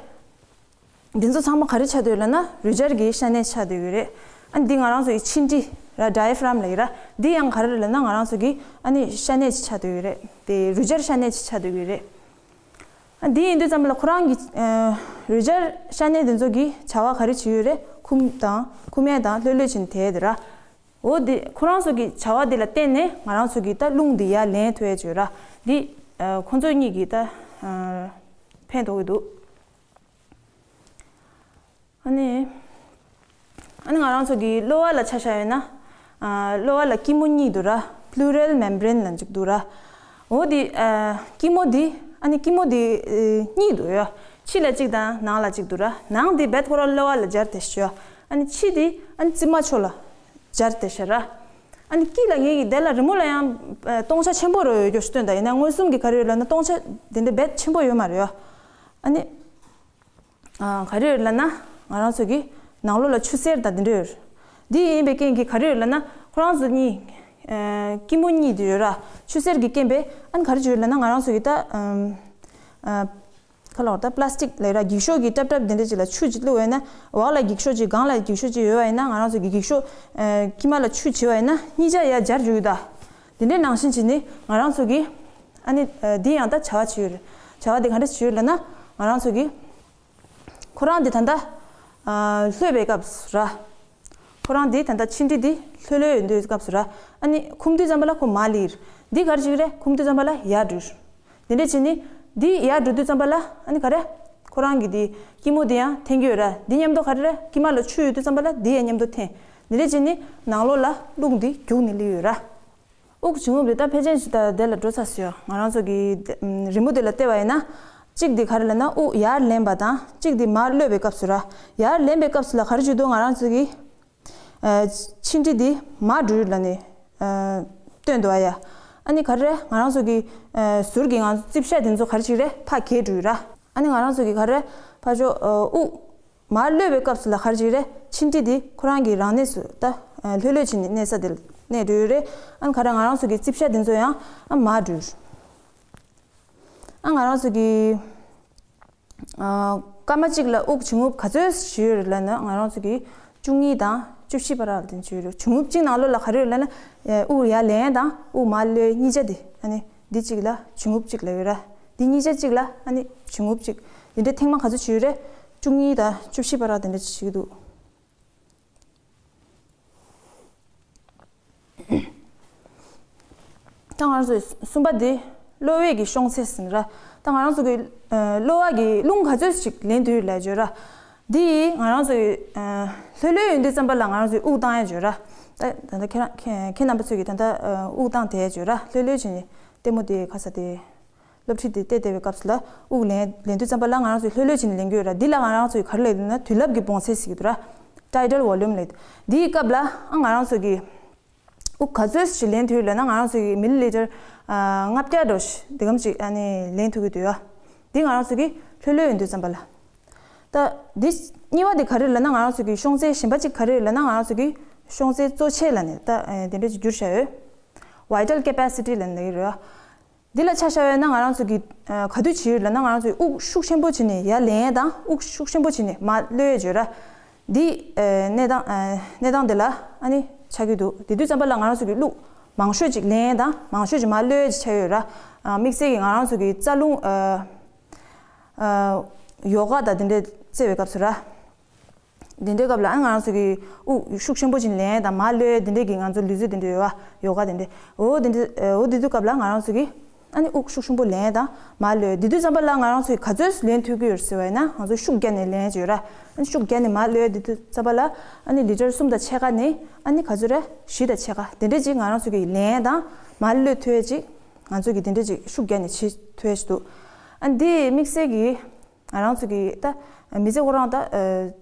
འདི་ཚོ་ཚང་མ་ག་རེ་ཆགས་བསྡད་ཡོད་ལབ་ན་རུས་སྦྱར་གྱི་ཤ་གནད་ཆགས་བསྡད་ཡོད་རེད། ཨ་ནི་འདི་ང་རང་ཚོ་ཡི་མཆིན་དྲི་ར། ཌའི་ཧྥ་རམ་ལབ་ཡི་ར། འདི་ཡང་ག་རེ་རེད་ལབ་ན་ང་རང་ཚོ་གི་ཨ་ནི་ཤ་གནད་ཅིག་ཆགས་བསྡད་ཡོད་རེད། དེ་རུས་སྦྱར་ཤ་གནད་ཅིག་ཆགས་བསྡད་ཡོད་རེད། ཨ་འདི་ཡིན་དུས་ཙམ་པ་ལ་ཁོ་རང་གི་ཨ་རུས་སྦྱར་ཤ་གནད་འདི་ཚོ་གི་བྱ་བ་ག་རེ་བྱེད་ཡོད་རེད། འཁུམ་དང་འཁུམ་ཡས་དང་ལྷོད་ལྷོད་བྱས་ནས་དེད་དེ་ར། འོ་འདི་ཁོ་རང་ཚོ་གི་བྱ་བ་འདི་ལ་བརྟེན་ནས་ང་རང་ཚོ་གི་ད་རླུང་འདི་ཡར་ལེན་ཐུབ་ཡས་ཅིག་ཡོད་ར། འདི་ཨ་ཁོ་ཚོ་གཉིས་ཀྱི་ད་ཨ་ཕན་ཐོགས་ཀྱི་འདུག་ཨ་ནི། ཨ་ནི་ང་རང་ཚོ་གི་གློ་བ་ལ་ཆ་བཞག་ཡོད་ན། ཨ་གློ་བ་ལ་སྐྱི་མོ་གཉིས་འདུག་ར། པླུ་རལ་མེམ་བྷ་རེན་ལབ་ཅིག་འདུག་ར། འོ་དེ་ཨ་སྐྱི་མོ་དེ་ཨ་ནི་སྐྱི་མོ་དེ་ཨེ་གཉིས་འདུག་ཡ། ཕྱི་ལ་གཅིག་དང་ནང་ལ་གཅིག་འདུག་ར། ནང་དེ་རྦད་ཁོ་རང་གློ་བ་ལ་སྦྱར་ཏེ་ཤོག་ཨ་ནི་ཕྱི་དེ་ཨ་ནི་རྩིབ་མ་ཕྱོགས་ལ་སྦྱར་ཏེ་ཤོག་ར། ཨ་ནི་དཀྱིལ་ལ་ངེད་ཀྱི་དེ་ལ་རི་མོ་ལ་ཡང་ཨ་སྟོང་ཆ་ཆེན་པོ་རུ་ཡོད་རྒྱུ་ཞིག་སྟོན་ད། ཡིན་ན་མངོན་སུམ་གྱི་ག་རེ་ཡོད་ལབ་ན་སྟོང་ཆ་དེ་འདྲ་རྦད་ཆེན་པོ་ཡོད་མ་རེད་ཡ། ཨ་ནི། ཨ་ག་རེ་ཡོད་ལབ་ན་ང་རང་ཚོ་གི་ནང་ལོགས་ལ་ཆུ་སེར་དང་དེ་འདྲ་ཡོད། འདི་ཡིན་པའི་རྐྱེན་གྱིས་ག་རེ་ཡོད་ལབ་ན་ཁོ་རང་ཚོ་གཉིས་ཨ་སྐྱི་མོ་གཉིས་དེ་ཡོད་ར། ཆུ་སེར་གྱི་རྐྱེན་པས་ཨ་ནི་ག་རེ་བྱེད་ཡོད་ལབ་ན་ང་རང་ཚོ་གི་ད་ཨམ་ཨ་ཁ་ལོར་ད་པ་ལ་སི་ཊིག་ལབ་ར། འགྱིག་ཤོག་གི་ཊབ་ཊབ་དེ་འདྲ་ཅིག་ལ་ཆུ་ཅིག་བླུགས་པ་ཡིན་ན་འོག་ལ་འགྱིག་ཤོག་ཅིག་སྒང་ལ་འགྱིག་ཤོག་ཅིག་ཡོད་པ་ཡིན་ན་ང་རང་ཚོ་གི་འགྱིག་ཤོག་ཨ་དཀྱིལ་མ་ལ་ཆུ་བྱེད་པ་ཡིན་ན་གཉིས་ཆ་ཡར་སྦྱར་འཇུག་ད། དེ་འདྲའི་ནང་བཞིན་བྱས་ནས་ང་རང་ཚོ་གི་ཨ་ནི་ཨ་འདི་ཡང་ད་བྱ་བ་བྱེད་ཡོད་རེད། བྱ་བ་དེ་ག་འདྲ་བྱེད་ཡོད་ལབ་ན་ང་རང་ཚོ་གི་ཁོ་རང་འདི་ད་ལྟ་ཨ་ལྷོད་པའི་སྐབས་སུ་ར། ཁོ་རང་འདི་ད་ལྟ་མཆིན་དྲི་འདི་ལྷོད་ལྷོད་ཡོད་དུས་སྐབས་སུ་ར། ཨ་ནི་འཁུམ་དུས་ཙམ་པ་ལ་ཁོ་མར་ལུས་རེད། འདི་ག་རེ་བྱེད་ཀྱི་རེད། འཁུམ་དུས་ཙམ་པ་ལ་ཡར་འགྲོ། འདི་འདྲ་བྱས་ནས་འདི་ཡར་འགྲོ་དུས་ཙམ་པ་ལ་ཨ་ནི་ག་རེ། ཁོ་རང་གི་འདི་སྐྱི་མོ་འདི་ཡང་འཐེན་གྱི་ཡོད་ར། འདི་མཉམ་དུ་ག་རེ་རེད། དཀྱིལ་མ་ལ་ཆུ་ཡོད་དུས་ཙམ་པ་ལ་འདི་ཡང་མཉམ་དུ་འཐེན། དེ་འདྲ་བྱས་ནས་ནང་ལོགས་ལ་རླུང་འདི་རྒྱུག་ནས་སླེབས་ཡོད་ར། དབུགས་འབྱིན་རྔུབ་འདི་ད་ཕལ་ཆེར་ཞིག་ད་དེ་ལ་འགྲོ་ཚར་སོང་ཡ། ང་རང་ཚོ་གི་རི་མོ་འདི་ལ་བལྟས་པ་ཡིན་ན། གཅིག་འདི་ག་རེ་ལབ་ན་དབུགས་ཡར་ལེན་པ་དང་གཅིག་འདི་མར་གློད་པའི་སྐབས་སུ་ར། ཡར་ལེན་པའི་སྐབས་སུ་ལ་ག་རེ་བྱེད་འདུག་ང་རང་ཚོ་གི་ཨ་མཆིན་གྲི་འདི་མར་འགྲོ་ཡོད་ལབ་ནས་ཨ་སྟོན་འདུག་ཨ་ཡ། ཨ་ནི་ག་རེ་རེད། ང་རང་ཚོ་གི་ཨ་ཟུར་གྱི་ང་ཚོ་རྩིབ་ཤ་འདི་ཚོ་ག་རེ་བྱེད་རེད། ཕར་གས་འགྲོ་ཡོད་ར། ཨ་ནི་ང་རང་ཚོ་གི་ག་རེ་རེད། ཕར་ཕྱོགས་ཨ་དབུགས་མར་གློད་པའི་སྐབས་སུ་ལ་ག་རེ་བྱེད་རེད། མཆིན་གྲི་འདི་ཁོ་རང་གི་རང་གནས་སུ་ད་ཨ་ལྷོད་ལྷོད་བྱས་ནས་གནས་ས་དེ་ལ་གནས་འགྲོ་ཡོད་རེད། ཨ་ནི་ག་རེ་ང་རང་ཚོ་གི་རྩིབ་ཤ་འདི་ཚོ་ཡང་ཨ་མར་འགྲོ་ཡོད་རེད། ཨ་ང་རང་ཚོ་གི་ཨ་སྐར་མ་གཅིག་ལ་དབུགས་འབྱིན་རྔུབ་ག་ཚོད་ཞིག་ཡོད་རེད་ལབ་ན། ང་རང་ཚོ་གི་བཅུ་གཉིས་དང་བཅུ་བཞི་བར་ལ་དེ་འདྲ་ཡོད་རེད། འབྱིན་རྔུབ་གཅིག་ནང་ལོགས་ལ་ག་རེ་ཡོད་ལབ་ན། ཨ་དབུགས་ཡར་ལེན་དང་དབུགས་མར་གློད་གཉིས་ཆ་དེ། ཨ་ནི་འདི་གཅིག་ལ་འབྱིན་རྔུབ་གཅིག་ལབ་ཡོད་ར། འདི་གཉིས་ཆ་གཅིག་ལ་ཨ་ནི་འབྱིན་རྔུབ་གཅིག་དེ་འདྲ་ཐེངས་མ་ག་ཚོད་ཞིག་ཡོད་རེད། བཅུ་གཉིས་དང་བཅུ་བཞི་བར་ལ་དེ་འདྲ་ཞིག་འདུག་ད་ང་རང་ཚོའི་གསུམ་པ་འདི་གློ་བའི་གི་ཤོང་ཚད་ཟེར་ར། ད་ང་རང་ཚོ་གི་ཨ་གློ་བ་གི་རླུང་ག་ཚོད་ཅིག་ལེན་ཐུབ་ལབ་བརྗོད་ར། འདི་ང་རང་ཚོའི་ཨ་ལྷོད་ལྷོད་ཡོང་དུས་ཙམ་པ་ལ་ང་རང་ཚོའི་དབུགས་བཏང་ཡ་བརྗོད་ར། ད་ད་ལྟ་ཁྱེད་རང་ཁྱེད་ཁྱེད་རྣམ་པ་ཚོས་ཀྱི་ད་ལྟ་ཨ་དབུགས་བཏང་དེ་བརྗོད་ར། ལྷོད་ལྷོད་བྱས་ནས་ལྟད་མོ་དེ་ག་ས་དེ། སློབ་ཁྲིད་དེ་བལྟས་བསྡད་པའི་སྐབས་སུ་ལ་དབུགས་ལེན་ལེན་དུས་ཙམ་པ་ལ་ང་རང་ཚོས་ལྷོད་ལྷོད་བྱས་ནས་ལེན་གྱི་ཡོད་ར། འདི་ལ་ང་རང་ཚོས་ག་རེ་ལབ་ཡོད་ན་དུས་རླབས་ཀྱི་བོངས་ཚད་ཟེར་གྱི་འདུག་ར། tidal volume ལབ། འདིའི་སྐབས་ལ་ཨ་ང་རང་ཚོ་གིས་དབུགས་ག་ཚོད་ཞིག་ལེན་ཐུབ་ལབ་ན། ང་རང་ཚོ་གིས་མི་ལི་ལི་ཊར་ཨ་ལྔ་བརྒྱ་འགྲོ་ཞིག་འདི་གམ་ཅིག་ཨ་ནི་ལེན་ཐུབ་ཀྱི་འདུག་ཡ། འདི་ང་རང་ཚོ་གིས་ལྷོད་ལྷོད་ཡོང་དུས་ཙམ་པ་ལ། ད་འདི་གཉིས་པ་འདི་ག་རེ་ལབ་ན། ང་རང་ཚོ་གི་ཤོང་ཚད་གཞན་པ་ཅིག་ག་རེ་ལབ་ན། ང་རང་ཚོ་གི་ཤོང་ཚད་གཙོ་ཆེ་ལབ་ནས་ད་ཨ་དེ་འདྲ་ཅིག་བསྒྱུར་བཞག་ཡོད། vital capacity ལབ་ནས་ཡོད་རེད། འདི་ལ་ཆ་བཞག་པ་ཡིན་ན་ང་རང་ཚོ་གི་ཨ་ག་དུས་བྱེད་ཡོད་ལབ་ན། ང་རང་ཚོའི་དབུགས་ཤུགས་ཆེན་པོ་བྱས་ནས་ཡར་ལེན་ཡས་དང་དབུགས་ཤུགས་ཆེན་པོ་བྱས་ནས་མར་གློད་ཡས་བརྗོད་ར། འདི་ཨ་གནས་སྟངས་ཨ་གནས་སྟངས་འདི་ལ་ཨ་ནི་ཆགས་ཀྱི་འདུག་དེ་དུས་ཙམ་པ་ལ་ང་རང་ཚོ་གི་དབུགས་མང་ཤོས་ཅིག་ལེན་ཡས་དང་མང་ཤོས་ཅིག་མར་གློད་ཡས་ཅིག་ཆགས་ཡོད་ར། ཨ་དམིགས་བསལ་གྱི་ང་རང་ཚོ་གི་རྩ་རླུང་ཨ་ཨ་ཡོ་ག་དང་དེ་འདྲ་རྩེ་བའི་སྐབས་སུ་ར། དེ་འདྲའི་སྐབས་ལ་ཨ་ང་རང་ཚོ་གི་དབུགས་ཤུགས་ཆེན་པོ་ཅིག་ལེན་དང་མར་གློད་དེ་འདྲའི་གི་ང་ཚོ་ལུས་རྩལ་དེ་འདྲ་ཡོད་པ། ཡོ་ག་དེ་འདྲ། འོ་དེ་འདྲ་འོ་དེ་དུས་སྐབས་ལ་ང་རང་ཚོ་གི་ཨ་ནི་དབུགས་ཤུགས་ཆེན་པོ་ལེན་དང་མར་གློད། དེ་དུས་ཙམ་པ་ལ་ང་རང་ཚོ་གི་ག་ཚོད་ལེན་ཐུབ་ཀྱི་ཡོད་ཟེར་བ་ཡིན་ན། ང་ཚོ་ཤུགས་བརྒྱབ་ནས་ལེན་གྱི་ཡོད་ར། ཨ་ནི་ཤུགས་བརྒྱབ་ནས་མར་གློད་དེ་དུས་ཙམ་པ་ལ་ཨ་ནི་ལི་ཊར་གསུམ་དང་ཕྱེད་ཀ་ནས་ཨ་ནི་ག་ཚོད་རེད། བཞི་དང་ཕྱེད་ཀ་དེ་འདྲ་ཅིག་ང་རང་ཚོ་གི་ལེན་དང་མར་གློད་ཐུབ་ཡས་ཅིག་ང་ཚོ་གི་དེ་འདྲ་ཅིག་ཤུགས་བརྒྱབ་ནས་བྱེད་ཐུབ་ཡས་ཅིག་འདུག་ཨ་འདི་དམིགས་བསལ་གྱི་ང་རང་ཚོ་གི་ད་མི་ཚེ་ཁོ་རང་ད་ཨ་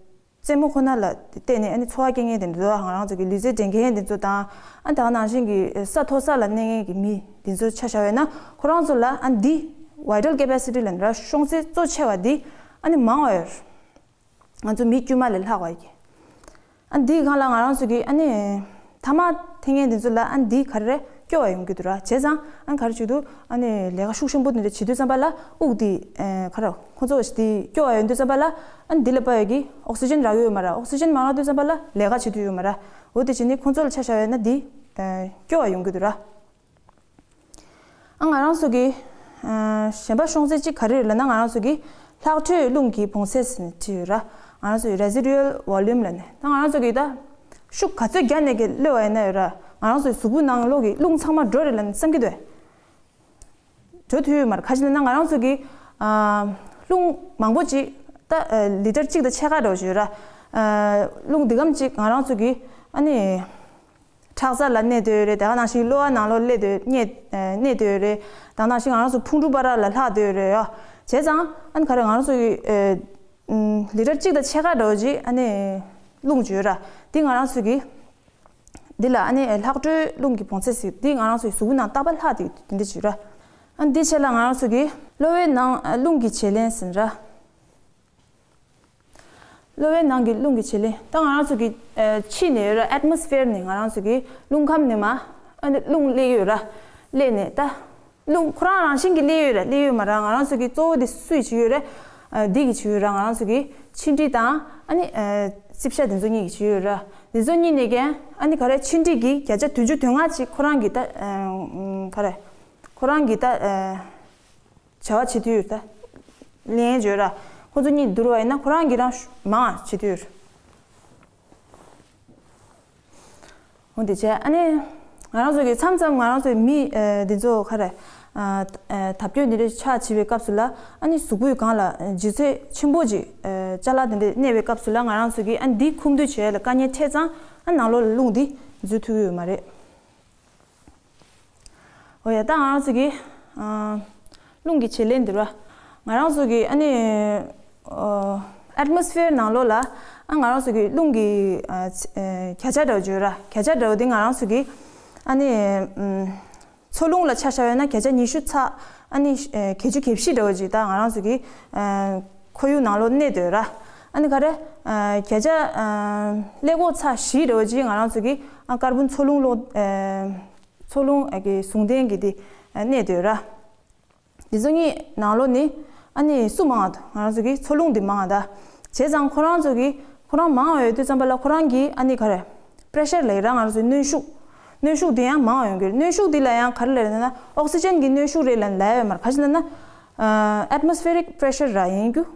རྩེད་མོ་ཁོ་ན་ལ་བརྟེན་ནས་ཨ་ནི་འཚོ་བ་སྐྱེལ་མཁན་དེ་འདྲ། ང་རང་ཚོ་གི་ལུས་རྩལ་འགྲན་མཁན་དེ་ཚོ་དང་། ཨ་ད་ག་ནང་བཞིན་གྱི་ས་མཐོ་ས་ལ་གནས་མཁན་གྱི་མི་དེ་ཚོ་ཆ་བཞག་པ་ཡིན་ན། ཁོ་རང་ཚོ་ལ་ཨ་འདི་vital capacity ལབ་ནི་ར། ཤོང་ཚད་གཙོ་ཆེ་བ་འདི་ཨ་ནི་མང་བ་ཡོད། ང་ཚོ་མི་དཀྱུས་མ་ལས་ལྷག་པ་ཡིན། ཨ་འདིའི་སྒང་ལ་ང་རང་ཚོ་གི་ཨ་ནི་ཐ་མག་འཐེན་མཁན་དེ་ཚོ་ལ་ཨ་འདི་ག་རེ་རེད། སྐྱོ་བ་ཡོང་གི་འདུག་ར། བྱས་ཙང་ཨ་ག་རེ་བྱེད་འདུག་ཨ་ནི་ལས་ཀ་ཤུགས་ཆེན་པོ་དེ་འདྲ་བྱེད་དུས་ཙམ་པ་ལ་དབུགས་འདི་ཨ་ག་རེ་ཁོ་ཚོ་འདི་སྐྱོ་བ་ཡོང་དུས་ཙམ་པ་ལ་ཨ་འདི་ལ་དཔག་ཡོད་ཀྱི་ཨོག་སི་ཇན་རག་གི་ཡོད་མ་ར། ཨོག་སི་ཇན་མ་རག་དུས་ཙམ་པ་ལ་ལས་ཀ་བྱེད་ཐུབ་ཡོད་མ་ར། འོ་དེ་བྱས་ནས་ཁོ་ཚོ་ལ་ཆ་བཞག་ཡོད་ན་འདི་ཨ་སྐྱོ་བ་ཡོང་གི་འདུག་ར། ཨ་ང་རང་ཚོ་གི་ཨ་གཞན་པ་ཤོང་ཚད་གཅིག་ག་རེ་རེད་ལབ་ན། ང་རང་ཚོ་གི་ལྷག་འཕྲོས་རླུང་གི་བོངས་ཚད་ཟེར་ནས་བྲིས་ཡོད་ར། ང་རང་ཚོ་གི་residual volume ལབ་ནས། ད་ང་རང་ཚོ་གི་ད་ཤུགས་ག་ཚོད་བརྒྱབ་ནས་གི་གློད་པ་ཡིན་ན་ཡོད་ར། ང་རང་ཚོ་གི་གཟུགས་པོ་ནང་ལོགས་ཀྱི་རླུང་ཚང་མ་འགྲོ་རེད་ལབ་ནས་བསམ་གྱི་འདུག་འགྲོ་ཐུབ་ཡོད་མ་རེད། ག་ཅི་ལབ་ན་ང་རང་ཚོ་གི་ཨ་རླུང་མང་པོ་ཅིག་ད་ཨ་ལི་ཊར་གཅིག་དང་ཕྱེད་ཀ་འགྲོ་བཞིན་ཡོད་ར། ཨ་རླུང་འདི་གམ་ཅིག་ང་རང་ཚོ་གི་ཨ་ནི་ཁྲག་རྩ་ལ་གནས་བསྡད་ཡོད་རེད། དེ་ག་ནང་བཞིན་གློ་བ་ནང་ལོགས་སླེབས་བསྡད་གནས་ཨ་གནས་བསྡད་ཡོད་རེད། དེ་ག་ནང་བཞིན་ང་རང་ཚོ་ཕུང་པོ་བར་ལ་ལྷག་བསྡད་ཡོད་རེད་ཡ། བྱས་ཙང་ཨ་ནི་ག་རེ་ང་རང་ཚོ་གི་ཨ་ལི་ཊར་གཅིག་དང་ཕྱེད་ཀ་འདྲ་བོ་ཅིག་ཨ་ནི་རླུང་བརྗོད་ར། འདི་ང་རང་ཚོ་གི་འདི་ལ་ཨ་ནི་ལྷག་འཕྲོས་རླུང་གི་བོངས་ཚད་ཟེར། འདི་ང་རང་ཚོའི་གཟུགས་པོ་ནང་རྟག་པར་ལྷག་བསྡད་འདི་འདྲ་བརྗོད་ར། ཨ་འདི་ཆེད་ལ་ང་རང་ཚོ་གི་གློ་བའི་ནང་རླུང་གི་བྱེད་ལེན་ཟེར་ར། གློ་བའི་ནང་གི་རླུང་གི་བྱེད་ལེན། ད་ང་རང་ཚོ་གི་ཨ་ཕྱི་ནས་ཡོད་ར། ཨེཊ་མོ་སི་ཕི་ཡར་ནས་ང་རང་ཚོ་གི་རླུང་ཁམས་ནས་མར་ཨ་ནི་རླུང་སླེབས་ཡོད་ར། སླེབས་ནས་ད་རླུང་ཁོ་རང་རང་བཞིན་གྱིས་སླེབས་ཡོད་ར། སླེབས་ཡོད་མ་ར། ང་རང་ཚོ་གི་གཙོ་བོ་དེ་སུས་བྱེད་ཡོད་ར། ཨ་འདི་གིས་བྱེད་ཡོད་ར། ང་རང་ཚོ་གི་མཆིན་གྲི་དང་ཨ་ནི་ཨ་རྩིབ་ཤ་དེ་ཚོ་གཉིས་ཀྱིས་བྱེད་ཡོད་ར། དེ་ཚོ་གཉིས་ནས་ཀྱང་ཨ་ནི་ག་རེ་མཆིན་གྲི་གི་བརྒྱ་ཆ་བདུན་ཅུ་དོན་ལྔ་ཅིག་ཁོ་རང་གི་ད་ཨ་ག་རེ་ཁོ་རང་གི་ད་ཨ་བྱ་བ་བྱེད་དུས་ད་ལན་བརྗོད་ར། ཁོ་ཚོ་གཉིས་བསྡུར་བ་ཡིན་ན་ཁོ་རང་གི་རང་མང་བྱེད་དུས། འོ་དེ་བྱས་ཨ་ནི་ང་རང་ཚོ་གི་མཚམས་མཚམས་ང་རང་ཚོའི་མི་ཨ་འདི་ཚོ་ག་རེ་ ཨ་ཨ་ཐབས་སྐྱོ་འདི་འདྲ་ཆགས་བྱས་པའི་སྐབས་སུ་ལ། ཨ་ནི་གཟུགས་པོའི་སྒང་ལ་ལྗིད་ཚད་ཆེན་པོ་ཅིག་ཨ་ཅ་ལག་དེ་འདྲ་གནས་པའི་སྐབས་སུ་ལ། ང་རང་ཚོ་གིས་ཨ་ནི་འདི་ཁུག་འདུས་བྱས་ལ་དཀའ་ངལ་འཕྲད་ཙང་། ཨ་ནང་ལོགས་ལ་རླུང་འདི་འཛུལ་ཐུབ་ཀྱི་ཡོད་མ་རེད། འོ་ཡ། ད་ང་རང་ཚོ་གིས་ཨ་རླུང་གི་བྱེད་ལས་འདི་ར། ང་རང་ཚོ་གིས་ཨ་ནི་ཨ་ཨེཊ་མོ་སི་ཕི་ཡར་ནང་ལོགས་ལ། ཨ་ང་རང་ཚོ་གིས་རླུང་གི་ཨ་ཨ་བརྒྱ་ཆ་འདྲ་བོ་བརྗོད་ར། བརྒྱ་ཆ་འདྲ་བོ་འདི་ང་རང་ཚོ་གིས་ཨ་ནི་ཨམ་འཚོ་རླུང་ལ་ཆ་བཞག་ཡོད་ན་བརྒྱ་ཆ་ཉི་ཤུ་ཚག་ཨ་ནི་ཨ་བརྒྱད་ཅུ་གྱ་བཞི་འདྲ་བོ་ཅིག་ད་ང་རང་ཚོ་གི་ཨ་ཁོར་ཡུག་ནང་ལོགས་གནས་སྡོད་ར། ཨ་ནི་ག་རེ་ཨ་བརྒྱ་ཆ་ཨ་ཀླད་ཀོར་ཚག་བཞི་འདྲ་བོ་ཅིག་ང་རང་ཚོ་གི་ཨ་ཀར་བོན་འཚོ་རླུང་ལོགས་ཨ་འཚོ་རླུང་ཨ་གི་ཟུང་ལྡན་གྱི་དེ་ཨ་གནས་སྡོད་ར། དེ་ཚོ་གཉིས་ནང་ལོགས་ནི་ཨ་ནི་སུ་མང་ང་འདུག་ང་རང་ཚོ་གི་འཚོ་རླུང་འདི་མང་ང་ད། བྱས་ཙང་ཁོ་རང་ཚོ་གི་ཁོ་རང་མང་བ་ཡོད་དུས་ཙམ་པ་ལ་ཁོ་རང་གི་ཨ་ནི་ག་རེ་པེ་རེ་ཤར་ལབ་ཡ་ར། ང་རང་ཚོའི་གནོན་ཤུགས། གནོན་ཤུགས་འདི་ཡང་མང་བ་ཡོང་གི་རེད། གནོན་ཤུགས་འདི་ལ་ཡང་ག་རེ་ལབ་ཡ་ན་ཨོག་སི་ཅན་གྱི་གནོན་ཤུགས་རེད་ལབ་ལབ་ཡ་མ་རེད། ག་ཅི་ལབ་ན་ཨ་ཨེཊ་མོ་སི་ཕེ་རིག་པེ་རེ་ཤར་ར་ཡིན་རྒྱུ།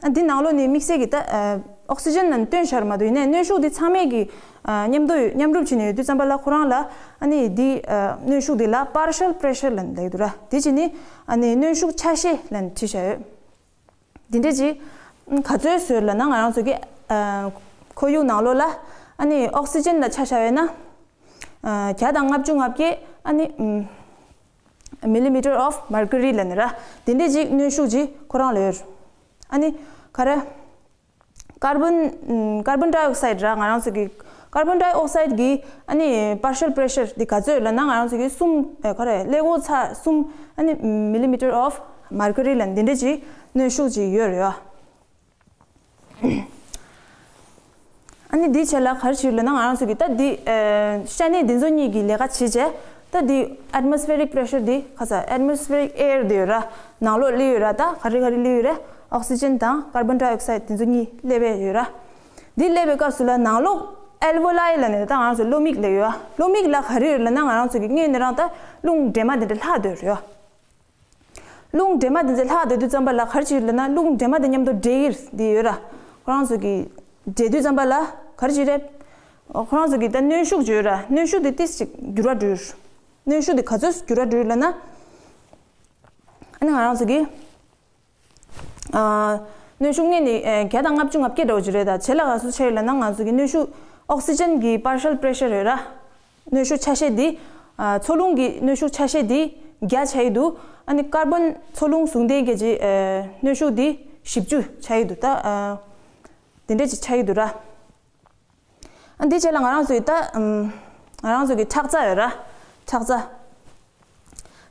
ཨ་འདི་ནང་ལོགས་ནས་དམིགས་བསལ་གྱི་ད་ཨ་ཨོག་སི་ཅན་ལ་བཏོན་བཞག་མ་གཏོགས། ཡིན་ནའི་གནོན་ཤུགས་འདི་ཚང་མས་ཀྱི་ཨ་མཉམ་དུ་མཉམ་རུབ་བྱས་ནས་ཡོད་དུས་ཙམ་པ་ལ་ཁོ་རང་ལ་ཨ་ནི་འདི་ཨ་གནོན་ཤུགས་འདི་ལ་པར་ཤལ་པེ་རེ་ཤར་ལབ་ནས་ལབ་ཀྱི་འདུག་ར། དེ་བྱས་ནས་ཨ་ནི་གནོན་ཤུགས་ཆ་ཤས་ལབ་ནས་བྲིས་བཞག་ཡོད། འདི་འདྲ་ཅིག་ག་ཚོད་བཟོས་ལབ་ན་ང་རང་ཚོ་གི་ཨ་ཁོར་ཡུག་ནང་ལོགས་ལ་ཨ་ནི་ཨོག་སི་ཅན་ལ་ཆ་བཞག་ཡོད་ན་ཨ་བརྒྱ་དང་ལྔ་བཅུ་ང་བརྒྱད་ཨ་ནི་ཨམ་millimeter of mercury ལབ་ནི་ར། དེ་འདྲ་ཅིག་གནོན་ཤུགས་ཅིག་ཁོ་རང་ལ་ཡོད། ཨ་ནི་ག་རེ། ཀར་བོན་ཨམ་ཀར་བོན་ཌའི་ཨོག་སའིཌ་ར། ང་རང་ཚོ་གི་ཀར་བོན་ཌའི་ཨོག་སའིཌ་གི་ཨ་ནི་པར་ཤལ་པེ་རེ་ཤར་འདི་ག་ཚོད་ལབ་ན་ང་རང་ཚོ་གི་གསུམ་ཨེ་ག་རེ་ཀླད་ཀོར་ཚག་གསུམ་ཨ་ནི་millimeter of mercury ལབ་འདི་འདྲ་ཅིག་གནོན་ཤུགས་ཅིག་ཡོད་རེད་ཡ། ཨ་ནི་འདི་བྱས་ལ་ག་རེ་བྱེད་ལབ་ན་ང་རང་ཚོ་གི་ད་འདི་ཨེ་ཤ་གནད་འདི་ཚོ་གཉིས་ཀྱི་ལས་ཀ་བྱེད་བྱས། ད་འདི་ཨེཊ་མོ་སི་ཕེ་རིག་པེ་རེ་ཤར་འདི་ག་ས་ཨེཊ་མོ་སི་ཕེ་རིག་ཨེར་འདི་ཡོད་ར། ནང་ལོགས་སླེབས་ཡོད་ར། ད་ག་རེ་ག་རེ་སླེབས་ཡོད་རེད། ཨོག་སི་ཅན་དང་ཀར་བོན་ཌའི་ཨོག་སའིཌ་འདི་ཚོ་གཉིས་སླེབས་ཡོད་ར། འདི་སླེབས་པའི་སྐབས་སུ་ལ་ནང་ལོགས་ཨལ་ཝོ་ལའི་ལབ་ནས་ད་ང་རང་ཚོ་གློ་མིག་ལབ་ཡོད་ཨ། གློ་མིག་ལ་ག་རེ་ཡོད་ལབ་ན་ང་རང་ཚོ་གི་སྔོན་ནས་རང་ད་རླུང་སྒྲོན་མ་འདི་འདྲ་ལྷག་སྡོད་རེད་ཡ། རླུང་སྒྲོན་མ་འདི་ཚོ་ལྷག་སྡོད་དུས་ཙམ་པ་ལ་ག་རེ་བྱེད་ལབ་ན་རླུང་སྒྲོན་མ་འདི་མཉམ་དུ་འདྲེས་ཡིར་འདི་ཡོད་ར། ཁོ་རང་ཚོ་གི་འདྲེས་དུས་ཙམ་པ་ལ་ག་རེ་བྱེད་རེད། ཁོ་རང་ཚོ་གི་ད་གནོན་ཤུགས་བརྗོད་ར། གནོན་ཤུགས་འདི་ཏིས་ཅིག་འགྱུར་བ་འགྲོ་ཡིར། གནོན་ཤུགས་འདི་ག་ཚོད་འགྱུར་བ་འགྲོ་ཡིར་ལབ་ན། ཨ་ནི་ང་རང་ཚོ་གི་ཨ་གནོན་ཤུགས་སྔོན་ནས་ཨེ་བརྒྱ་དང་ལྔ་བཅུ་ང་བརྒྱད་འདྲ་བོ་ཅིག་རེད། ད་བྱེད་ལ་ག་ཚོད་ཆགས་ཡོད་ལབ་ན་ང་ཚོ་གི་གནོན་ཤུགས་ཨོག་སི་ཅན་གི་པར་ཤལ་པེ་རེ་ཤར་རེད་ར། གནོན་ཤུགས་ཆ་ཤས་འདི་ཨ་འཚོ་རླུང་གི་གནོན་ཤུགས་ཆ་ཤས་འདི་བརྒྱ་ཆགས་ཡི་འདུག་ཨ་ནི་ཀར་བོན་འཚོ་རླུང་ཟུང་ལྡན་གྱི་ཅིག་ཨེ་གནོན་ཤུགས་འདི་བཞི་བཅུ་ཆགས་ཡི་འདུག་ད་ཨ་དེ་འདྲ་ཅིག་ཆགས་ཡི་འདུག་ར། ཨ་འདི་བྱས་ལ་ང་རང་ཚོའི་ད་ཨམ་ང་རང་ཚོ་གི་ཁྲག་རྩ་ཡོད་ར། ཁྲག་རྩ།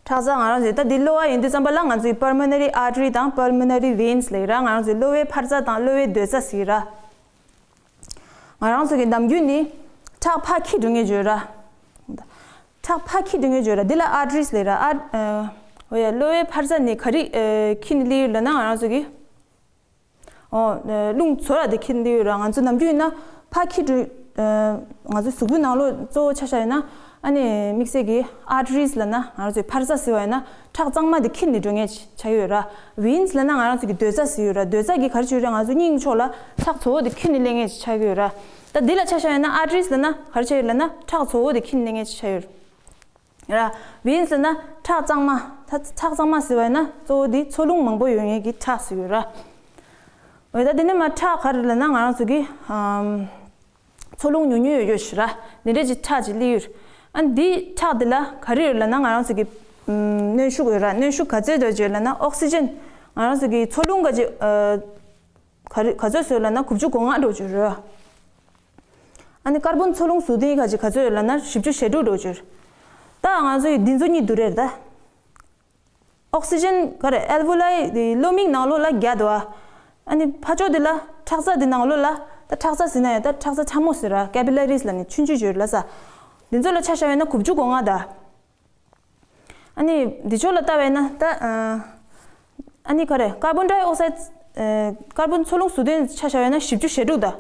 ཁྲག་རྩ་ང་རང་ཚོའི་ད་འདི་གློ་བ་ཡིན་དུས་ཙམ་པ་ལ་ང་ཚོའི་པར་མོ་ནེ་རི་ཨར་ཊི་རི་དང་པར་མོ་ནེ་རི་ཝེན་སི་ལབ་ཡི་ར། ང་རང་ཚོའི་གློ་བའི་འཕར་རྩ་དང་གློ་བའི་སྡོད་རྩ་ཟེར་གྱི་ར། ང་རང་ཚོ་གི་ནམ་རྒྱུན་ནི་ཁྲག་ཕར་འཁྱེར་འགྲོ་མཁན་བརྗོད་ར། ཁྲག་ཕར་འཁྱེར་འགྲོ་མཁན་བརྗོད་ར། འདི་ལ་ཨར་ཊི་རིས་ལབ་ཡི་ར། ཨར་ཨ་འོ་ཡ། གློ་བའི་འཕར་རྩ་ནི་ག་རེ་ཨ་འཁྱེར་ནས་སླེབས་ཡོད་ལབ་ན་ང་རང་ཚོ་གི་ཨོ་རླུང་ཚུར་ར་དེ་འཁྱེར་འདི་ཡོད་ར། ང་ཚོ་ནམ་རྒྱུན་ཡིན་ན་ཕར་འཁྱེར་འགྲོ། ང་ཚོ་གཟུགས་པོའི་ནང་ལོགས་གཙོ་བོ་ཆ་བཞག་ཡིན་ན་ཨ་ནི་དམིགས་བསལ་གྱི་ཨར་ཊི་རིས་ལབ་ན་ང་ཚོའི་འཕར་རྩ་ཟེར་བ་ཡིན་ན་ཁྲག་གཙང་མ་དེ་འཁྱེར་ནས་འགྲོ་མཁན་ཆགས་ཀྱི་ཡོད་ར། ཝེན་སི་ལབ་ན་ང་རང་ཚོ་གི་སྡོད་རྩ་ཟེར་ཡོད་ར། སྡོད་རྩ་གི་ག་རེ་བྱེད་ཡོད་ར། ང་ཚོ་སྙིང་ཕྱོགས་ལ་ཁྲག་གཙོ་བོ་དེ་འཁྱེར་ནས་སླེབས་མཁན་ཆགས་ཀྱི་ཡོད་ར། ད་འདི་ལ་ཆ་བཞག་ཡིན་ན་ཨར་ཊི་རིས་ལབ་ན་ག་རེ་ཆགས་ཡོད་ལབ་ན་ཁྲག་གཙོ་བོ་དེ་འཁྱེར་ནས་སླེབས་མཁན་ཆགས་ཡོད་ར། ར། ཝེན་སི་ལབ་ན་ཁྲག་གཙང་མ། ད་ཁྲག་གཙང་མ་ཟེར་བ་ཡིན་ན་གཙོ་བོ་དེ་འཚོ་རླུང་མང་པོ་ཡོད་མཁན་གྱི་ཁྲག་ཟེར་ཡོད་ར། འོ་ད་དེ་ནས་མར་ཁྲག་ག་རེ་ལབ་ན་ང་རང་ཚོ་གི་ཨམ་འཚོ་རླུང་ཉུང་ཉུང་ཡོད་ཡོད་ཞིག་ར། འདི་འདྲ་ཅིག་ཁྲག་ཅིག་སླེབས་ཡོད། ཨ་འདི་ཁྲག་འདི་ལ་ག་རེ་ཡོད་ལབ་ན་ང་རང་ཚོ་གི་ཨམ་གནོན་ཤུགས་ཡོད་ར། གནོན་ཤུགས་ག་ཚོད་འདྲ་ཅིག་ཡོད་ལབ་ན་ཨོག་སི་ཅན་ང་རང་ཚོ་གི་འཚོ་རླུང་ག་ཅིག་ཨ་ག་རེ་ག་ཚོད་བཟོས་ལབ་ན་དགུ་བཅུ་གོ་ལྔ་འདྲ་ཅིག་ཡོད་ར། ཨ་ནི་ཀར་བོན་འཚོ་རླུང་ཟུར་ལྡན་ག་ཅིག་ག་ཚོད་ཡོད་ལབ་ན་བཞི་བཅུ་ཞེ་དྲུག་འདྲ་ཅིག་ཡོད། ད་ང་ཚོ་ཡི་འདི་ཚོ་གཉིས་བསྡུར་རེད་ད། ཨོག་སི་ཅན་ག་རེ་ཨལ་ཝོ་ལའི་དེ་གློ་མིག་ནང་ལོགས་ལ་བརྒྱ་འདུག་ཨ། ཨ་ནི་ཕར་ཕྱོགས་དེ་ལ་ཁྲག་རྩ་དེ་ནང་ལོགས་ལ་ད་ཁྲག་རྩ་ཟེར་ན་ཡང་ད་ཁྲག་རྩ་ཕྲ་མོ་ཟེར་ར། ཀེ་པི་ལ་རིས་ལབ་ནས་ཆུང་ཆུང་ཅིག་ཡོད་ལ་ས། འདི་ཚོ་ལ་ཆ་བཞག་ཡོད་ན་དགུ་བཅུ་གོ་ལྔ་ད། ཨ་ནི་འདི་ཕྱོགས་ལ་ལྟ་བས་ན་ད་ཨ་ནི་ག་རེ་ཀར་བོན་ཌའི་ཨོག་སའིཌ་ཀར་བོན་འཚོ་རླུང་ཟུར་ལྡན་ཆ་བཞག་ཡོད་ན་བཞི་བཅུ་ཞེ་དྲུག་ད།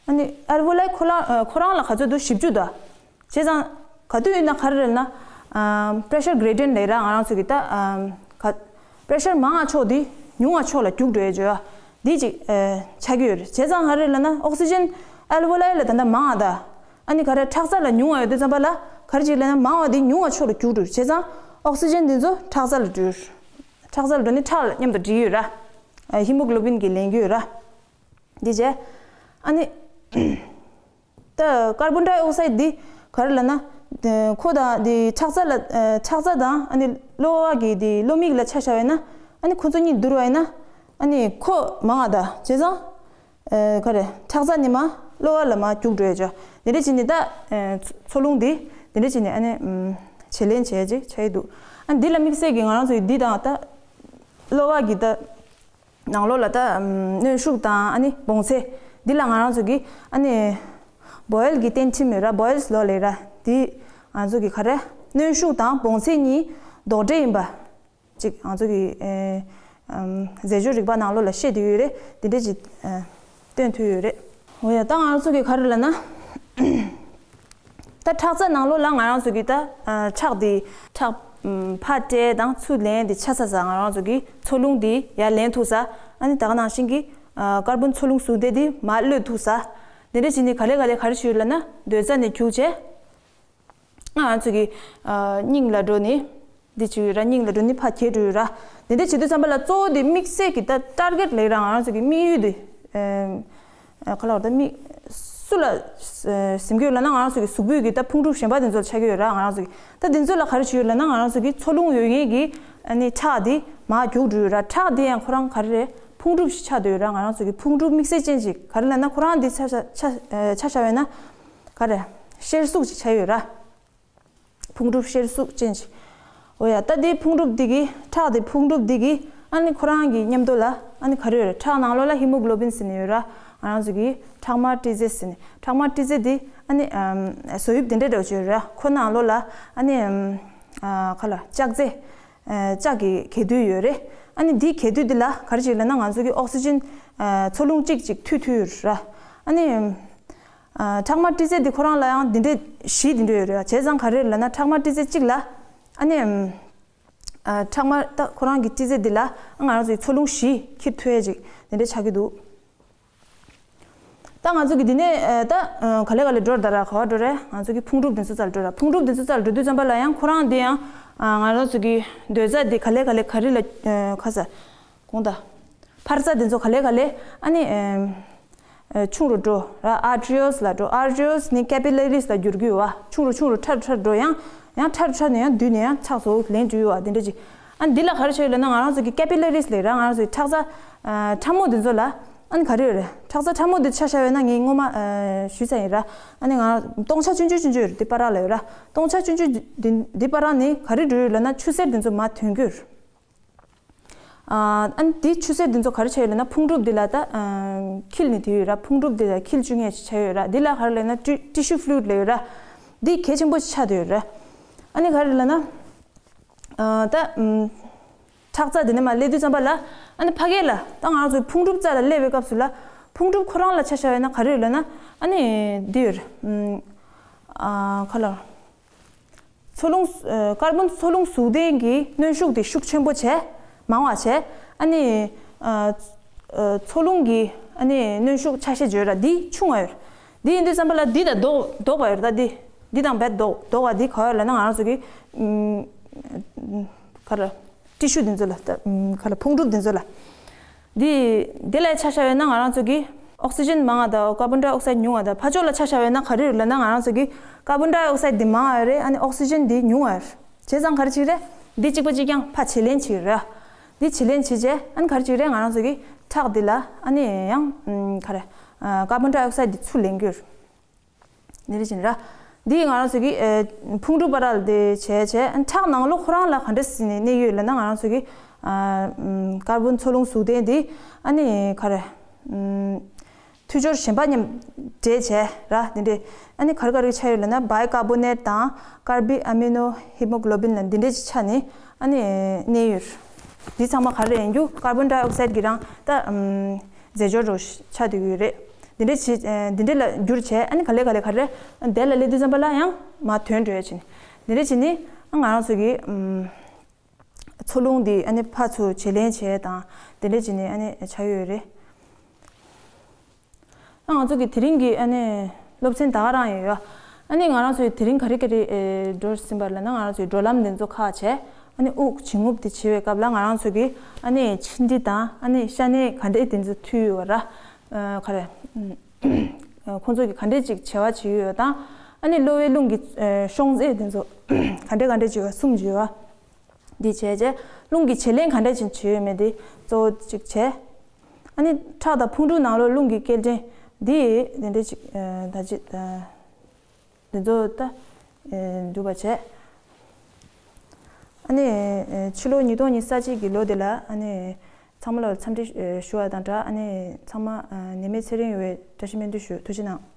ཨ་ནི་ཨལ་ཝོ་ལའི་ཁོ་རང་ཁོ་རང་ལ་ག་ཚོད་འདུག་བཞི་བཅུ་ད། བྱས་ཙང་ག་དུས་ཡིན་ན་ག་རེ་རེད་ན་པེ་རེ་ཤར་གྷེ་རེ་ཌི་ཡེན་ཊི་ལབ་ར། ང་རང་ཚོ་གི་ད་ག་པེ་རེ་ཤར་མང་བ་ཕྱོགས་འདི་ཉུང་བ་ཕྱོགས་ལ་རྒྱུག་འགྲོ་ཡ་བརྗོད་ཡ་འདི་ཅིག་ཆགས་ཀྱི་ཡོད་རེད། བྱས་ཙང་ག་རེ་རེད་ལབ་ན་ཨོག་སི་ཅན་ཨལ་ཝོ་ལའི་ལ་ད་ལྟ་མང་བ་ད། ཨ་ནི་ག་རེ་ཁྲག་རྩ་ལ་ཉུང་བ་ཡོད་དུས་ཙམ་པ་ལ་ག་རེ་ཅིག་ལབ་ན་མང་བ་འདི་ཉུང་བ་ཕྱོགས་ལ་རྒྱུག་འགྲོ། བྱས་ཙང་ ཨོག་སི་ཇན་འདི་ཚོ་ཁྲག་རྩ་ལ་འགྲོ། ཁྲག་རྩ་ལ་འགྲོ་ནི་ཁྲག་ལ་མཉམ་དུ་འདྲེས་ཡོད་ར། ཧི་མོ་གློ་བིན་གྱིས་ལེན་གྱི་ཡོད་ར། འདི་བྱས། ཨ་ནི། ད་ཀར་བོན་ཌའི་ཨོག་སའིད་འདི་ག་རེ་ལབ་ན། ཁོ་དང་འདི་ཁྲག་རྩ་ལ་ཁྲག་རྩ་དང་ཨ་ནི་གློ་བ་གི་འདི་གློ་མིག་ལ་ཆ་བཞག་པ་ཡིན་ན། ཨ་ནི་ཁོ་ཚོ་གཉིས་བསྡུར་བ་ཡིན་ན། ཨ་ནི་ཁོ་མང་བ་ད་བྱས་ཙང་། ཨ། ག་རེ། ཁྲག་རྩ་ནི་མར་གློ་བ་ལ་མར་རྒྱུག་འགྲོ་ཡ་ཅོ། དེ་འདྲ་བྱས་ནས་ད། ཨ། འཚོ་རླུང་འདི། དེ་འདྲ་བྱས་ནས་ཨ་ནི། ཨམ། བྱེད་ལེན་བྱས་ཅིག་ཆགས་ཀྱི་འདུག་ཨ། འདི་ལ་དམིགས་བསལ་གྱི་ང་རང་ཚོ་ཡི་འདི་དང་ད། གློ་བ་གི་ད། ནང་ལོགས་ལ་ད། ཨམ། གནོན་ཤུགས་དང་ཨ་ནི་བོངས་ཚད། འདི་ལ་ང་རང་ཚོ་གི་ཨ་ནི། བོ་ཡལ་གྱི་རྟེན་ཁྲིམས་ཡོད་ར། བོ་ཡལ་ལོ་ལས་ར། འདི། ང་ཚོ་གི་ག་རེ། གནོན་ཤུགས་དང་བོངས་ཚད་གཉིས་ལྡོག་འབྲེལ་ཡིན་པ། ཅིག་ང་ཚོ་གི། ཨེ། ཨམ། རྫས་སྦྱོར་རིག་པ་ནང་ལོགས་ལ་བཤད་དེ་ཡོད་རེད། དེ་འདྲས་ཅིག་ཨ། སྟོན་ཐུབ་ཡོད་རེད། འོ་ཡ། ད་ང་ཚོ་གི་ག་རེ་ལབ་ན། ད་ཁྲག་རྩ་ནང་ལོགས་ལ་ང་རང་ཚོ་གི་ད། ཨ། ཁྲག་དེ། ཁྲག་ཨམ། ཕར་སྤྲད་དང་ཚུར་ལེན་དེ་ཆ་ཚ་ས། ང་རང་ཚོ་གི་འཚོ་རླུང་དེ་ཡར་ལེན་ཐུབ་ས། ཨ་ནི་ད་ག་ནང་བཞིན་གྱི། ཨ། ཀར་བོན་འཚོ་རླུང་ཟུག་བདེ་དེ་མར་གློད་ཐུབ་ས། དེ་འདྲས་བྱས་ནས་ག་ལེ་ག་ལེ་ག་རེ་བྱས་ཡོད་ལབ་ན། སྡོད་ས་ནས་རྒྱུག་བྱས། ང་ཚོ་གི། ཨ། སྙིང་ལ་འགྲོ་ནི། འདི་བྱེད་ཡོད་ར། སྙིང་ལ་འགྲོ་ནི་ཕར་གྱེས་འགྲོ་ཡོད་ར། འདི་འདྲ་བྱེད་དུས་ཙམ་པ་ལ་གཙོ་བོ་དེ་དམིགས་བསལ་གྱི་ད་ཊར་གེཊ་ལབ་ར། ང་རང་ཚོ་གི་དམིགས་ཡུལ་དེ། ཨ། ག་ལབ་ར། ད་དམིགས། སུ་ལ་ཟེར་གྱི་ཡོད་ལབ་ན། ང་རང་ཚོ་གི་གཟུགས་པོའི་གི་ད་ཕུང་གྲུབ་གཞན་པ་དེ་ཚོ་ལ་ཆགས་ཀྱི་ཡོད་ར། ང་རང་ཚོ་གི་ད་དེ་ཚོ་ལ་ག་རེ་བྱེད་ཡོད་ལབ་ན། ང་རང་ཚོ་གི་འཚོ་རླུང་ཡོད་མཁན་གྱི་ཨ་ནི་ཁྲག་དེ་མར་རྒྱུག་འགྲོ་ཡོད་ར། ཁྲག་དེ་ཡང་ཁོ་རང་ག་རེ་རེད། ཕུང་གྲུབ་ཞིག་ཆགས་བསྡད་ཡོད་ར། ང་རང་ཚོ་གི་ཕུང་གྲུབ་དམིགས་བསལ་ཅན་ཞིག་ག་རེ་ལབ་ན། ཁོ་རང་དེ་ཆ་བཞག་ཆ་ཆ་བཞག་པ་ཡིན་ན། ག་རེ། གཤེར་གཟུགས་ཅིག་ཆགས་ཡོད་ར། ཕུང་གྲུབ་གཤེར་གཟུགས་ཅན་ཞིག་འོ་ཡ། ད་དེ་ཕུང་གྲུབ་འདི་གི། ཁྲག་དེ་ཕུང་གྲུབ་འདི་གི་ཨ་ནི་ཁོ་རང་གི་མཉམ་དུ་ལ་ཨ་ནི་ག་རེ་ཡོད་རེད། ཁྲག་ནང་ལོགས་ལ་ཧི་མོ་གློ་བིན་ཟེར་ནི་ཡོད་ར། ང་རང་ཚོ་གི་ཁྲག་དམར་ཏི་ཙེ་ཟེར་ནི། ཁྲག་དམར་ཏི་ཙེ་འདི་ཨ་ནི། ཨམ། བཟོ་དབྱིབས་འདི་འདྲ་འདྲ་བོ་ཅིག་ཡོད་ར། ཁོ་ནང་ལོགས་ལ་ཨ་ནི། ཨམ། ཨ། ག་ལ་ལྕགས་རྫས། ཨ། ལྕགས་ཀྱི་གས་དུད་ཡོད་རེད། ཨ་ནི་འདི་གས་དུད་འདི་ལ་ག་རེ་བྱེད་ལབ་ན། ང་ཚོ་གི་ཨོག་སི་ཇན། ཨ། འཚོ་རླུང་གཅིག་གཅིག་མཐུད་མཐུད་ཡོད་ར། ཨ་ནི། ཨ། ཁྲག་དམར་ཏི་ཙེ་འདི་ཁོ་རང་ལ་ཡང་འདི་འདྲས་བཞི་འདི་འདྲས་ཡོད་རེད། བྱས་ཙང་ག་རེ་ལབ་ན། ཁྲག་དམར་ཏི་ཙེ་གཅིག་ལ་ཨ་ནི། ཨ། ཁྲག་དམར་ད་ཁོ་རང་གི་ཏི་ཙེ་འདི་ལ་ང་རང་ཚོའི་འཚོ་རླུང་བཞི་འཁྱེར་ཐུབ་ཡ་ཅིག་འདི་འདྲས་ཆགས་ཀྱི་འདུག་ད་ང་ཚོ་གི་འདི་ནས། ཨ། ད། ཨ། ག་ལེ་ག་ལེ་འགྲོ་ར། ད་ར་ག་པར་འགྲོ་རེད། ང་ཚོ་གི་ཕུང་གྲུབ་འདི་ཚོ་རྩ་ལ་འགྲོ་ར། ཕུང་གྲུབ་འདི་ཚོ་རྩ་ལ་འགྲོ་དུས་ཙམ་པ་ལ་ཡང་ཁོ་རང་འདི་ཡང་། ཨ། ང་རང་ཚོ་གི་སྡོད་རྩ་འདི་ག་ལེ་ག་ལེ་ག་རེ་ལ། ཨ། ཁ་ས། གོང་ད། འཕར་རྩ་འདི་ཚོ་ག་ལེ་ག་ལེ་ཨ་ནི། ཨ། ཨ། ཆུང་རུ་འགྲོ་ར། ཨར་ཊི་རི་ཡལ་ལ་འགྲོ། ཨར་ཊི་རི་ཡལ་ནི་ཀེ་པི་ལ་རིས་ལ་འགྱུར་གྱི་ཡོད་བ། ཆུང་རུ་ཆུང་རུ་ཕྲ་རུ་ཕྲ་རུ་འགྲོ། ཡང་ཡང་ཕྲ་རུ་ཕྲ་ནས་ཡང་བསྡུས་ནས་ཡང་ཆགས་སོ་ལེན་འགྲོ་ཡོད་བ། དེ་འདྲ་ཅིག་ཨ། འདི་ལ་ག་རེ་བྱས་ཡོད་ལབ་ན། ང་རང་ཚོ་གི་ཀེ་པི་ལ་རིས་ལབ་ར། ང་རང་ཚོ་གི་ཁྲག་རྩ། ཨ། ཕྲ་མོ་འདི་ཚོ་ལ་ཨ་ནི་ག་རེ་ཡོད་རེད། ཁྲག་རྩ་ཕྲ་མོ་འདི་ཆ་བཞག་པ་ཡིན་ན། ངས་སྔོན་མ། ཨ། ཞུས་ཚར་ཡིན་ར། ཨ་ནི་ང་རང་སྟོང་ཆ་ཆུང་ཆུང་ཆུང་ཆུང་ཡོད་རེད། འདི་བར་ལ་ཡོད་ར། སྟོང་ཆ་ཆུང་ཆུང་འདི་འདི་བར་ནི་ག་རེ་འགྲོ་ཡོད་ལབ་ན། ཆུ་སེར་འདི་ཚོ་མར་ཐོན་གྱི་ཡོད་རེད། ཨ། ཨ་ནི་འདི་ཆུ་སེར་འདི་ཚོ་ག་རེ་བྱས་ཡོད་ལབ་ན། ཕུང་གྲུབ་འདི་ལ་ད། ཨ། འཁྱིལ་ནས་བསྡད་ཡོད་ར། ཕུང་གྲུབ་འདི་ལ་འཁྱིལ་བཅུག་མཁན་ཞིག་ཆགས་ཡོད་ར། འདི་ལ་ག་རེ་ལབ་ན། ཊི་ཊི་ཤུ་ཕུ་ལུ་ཡིཌ་ལབ་ཡོད་ར། འདི་གལ་ཆེན་པོ་ཞིག་ཆགས་བསྡད་ཡོད་ར། ཨ་ནི་ག་རེ་ལབ་ན། ཨ། ད། ཨམ། ཁྲག་རྩ་འདི་ནས་མར་སླེབས་དུས་ཙམ་པ་ལ། ཨ་ནི་ཕ་གི་ལ་ད་ང་རང་ཚོའི་ཕུང་གྲུབ་རྩ་ལ་སླེབས་པའི་སྐབས་སུ་ལ། ཕུང་གྲུབ་ཁོ་རང་ལ་ཆ་བཞག་པ་ཡིན་ན་ག་རེ་ཡོད་ལབ་ན། ཨ་ནི་འདི་ཡོད་རེད། ཨམ། ཨ། ག་ལབ། འཚོ་རླུང་། ཨ། ཀར་བོན་འཚོ་རླུང་ཟུག་ལྡན་གྱི་གནོན་ཤུགས་དེ་ཤུགས་ཆེན་པོ་བྱས། མང་བ་བྱས། ཨ་ནི། ཨ། ཨ། འཚོ་རླུང་གི་ཨ་ནི་གནོན་ཤུགས་ཆ་ཤས་བརྗོད་ར། འདི་ཆུང་བ་ཡོད་རེད། འདི་ཡིན་དུས་ཙམ་པ་ལ་འདི་དང་ལྡོག་ལྡོག་པ་ཡོད་རེད། ད་འདི། འདི་དང་རྦད་ལྡོག་ལྡོག་པ་འདི་ག་ཡོད་ལབ་ན། ང་རང་ཚོ་གི། ཨམ། ག་རེ། ཊི་ཤུ་འདི་ཚོ་ལ། ད། ཨམ། ག་རེ། ཕུང་གྲུབ་འདི་ཚོ་ལ། འདི། འདི་ལ་ཆ་བཞག་པ་ཡིན་ན། ང་རང་ཚོ་གི་ཨོག་སི་ཇན་མང་བ་དང་ཀར་བོན་ཌའི་ཨོག་སའིཌ་ཉུང་བ་དང་། ཕར་ཕྱོགས་ལ་ཆ་བཞག་པ་ཡིན་ན་ག་རེ་ཡོད་ལབ་ན། ང་རང་ཚོ་གི་ཀར་བོན་ཌའི་ཨོག་སའིཌ་འདི་མང་བ་ཡོད་རེད། ཨ་ནི་ཨོག་སི་ཇན་འདི་ཉུང་བ་ཡོད་རེད། བྱས་ཙང་ག་རེ་བྱེད་ཀྱི་རེད། འདི་གཅིག་པ་གཅིག་རྐྱང་ཕར་བྱེད་ལེན་བྱེད་ཀྱི་རེད། འདི་བྱེད་ལེན་བྱེད་བྱས། ཨ་ནི་ག་རེ་བྱེད་ཀྱི་རེད། ང་རང་ཚོ་གི་ཁྲག་འདི་ལ་ཨ་ནི་ཡང་། ཨམ། ག་རེ། ཨ། ཀར་བོན་ཌའི་ཨོག་སའིཌ་འདི་ཚུར་ལེན་གྱི་ཡོད་རེད། འདི་འདྲ་བྱས་ནས་ར། འདི་ང་རང་ཚོ་གི། ཨེ། ཕུང་གྲུབ་བར་ལ་དེ་བྱས་བྱས། ཨ། ཁྲག་ནང་ལོགས་ཁོ་རང་ལ་ག་འདྲ་སེ་གནས་ཡོད་ལབ་ན། ང་རང་ཚོ་གི། ཨ། ཨམ། ཀར་བོན་འཚོ་རླུང་ཟུག་ལྡན་འདི། ཨ་ནི་ག་རེ། ཨམ། མཐུད་སྦྱོར་གཞན་པ་མཉམ་འདྲེས་བྱས་ར། འདི་འདྲས། ཨ་ནི་ག་རེ་ག་རེ་ཆགས་ཡོད་ལབ་ན། བའི་ཀར་བོ་ནེཊ་དང་། ཀར་བི་ཨ་མི་ནོ་ཧི་མོ་གློ་བིན་ལབ་འདི་འདྲས་ཅིག་ཆགས་ནས། ཨ་ནི་གནས་ཡོད། འདི་ཚང་མ་ག་རེ་ཡིན་རྒྱུ། ཀར་བོན་ཌའི་ཨོག་སའིཌ་གི་རང་ད། ཨམ། རྫས་སྦྱོར་རུ་ཆགས་བསྡད་ཀྱི་ཡོད་རེད། འདི་འདྲ་བྱེད། ཨ། འདི་འདྲ་ལ་བསྒྱུར་བྱས། ཨ་ནི་ག་ལེ་ག་ལེ་ག་རེ་དེ་ལ་སླེབས་དུས་ཙམ་པ་ལ་ཡང་མར་ཐོན་འགྲོ་ཡ་བྱས་ནས། འདི་འདྲ་བྱས་ནས། ཨ། ང་རང་ཚོ་གི། ཨམ། འཚོ་རླུང་འདི། ཨ་ནི་ཕར་ཚུར་བྱེད་ལེན་བྱས་དང་། འདི་འདྲ་བྱས་ནས། ཨ་ནི་ཆགས་ཡོད་རེད། ཨ། ང་ཚོ་གི་དེ་རིང་གི། ཨ་ནི་སློབ་ཚན་ད་ག་རང་ཡོད་ཡ། ཨ་ནི་ང་རང་ཚོའི་དེ་རིང་ག་རེ་ག་རེ་ཨེ་འགྲོ་བཞིན་པ་ལབ་ན། ང་རང་ཚོའི་འགྲོ་ལམ་འདི་ཚོ་ཁག་བྱས། ཨ་ནི་དབུགས་འབྱིན་རྔུབ་དེ་བྱེད་པའི་སྐབས་ལ་ང་རང་ཚོ་གི་ཨ་ནི་མཆིན་དྲི་དང་ཨ་ནི་ཤ་གནད་ག་འདྲས་དེ་ཚོ་མཐུད་ཡོད་ར། ཨ་ག་རེ། ཨ་ཁོང་ཚོ་གི་ག་འདྲས་ཅིག་བྱེད་པ་བྱེད་ཡོད་དང་། ཨ་ནི་གློ་བའི་རླུང་གི་ཨ་ཤོང་ཚད་དེ་ཚོ་ག་འདྲས་ག་འདྲས་ཅིག་གསུམ་བརྗོད་པ་འདི་བྱས་རྗེས། རླུང་གི་བྱེད་ལན་ག་འདྲས་ཅིག་བྱེད་ཡོད་མེད་དེ་གཙོ་བོ་ཅིག་བྱས། ཨ་ནི་ཁྲག་དང་ཕུང་དཀྲུག་ནང་ལོགས་རླུང་གི་སྐྱེལ་འདྲེན་འདི་དེ་འདྲས་ཅིག་ཨ་ད་ཅི་ཨ་འདི་ཚོ་ད་ཨེ་འགྲུབ་པ་བྱས། ཨ་ནི་ཨེ་ཕྱི་ལོ་ཉིས་སྟོང་ཉི་ཤུ་རྩ་གཅིག་གི་ལོ་འདི་ལ་ཨ་ནི་ཚང་མ་ལ་འཚམས་འདྲི་ཨེ་ཞུ་བ་དང་སྦྲགས། ཨ་ནི་ཚང་མ་ཨ་ནད་མེད་ཚེ་རིང་ཡོང་བའི་བཀྲ་ཤིས་སྨོན་འདུན་ཞུ། ཐུགས་རྗེ་གནང་།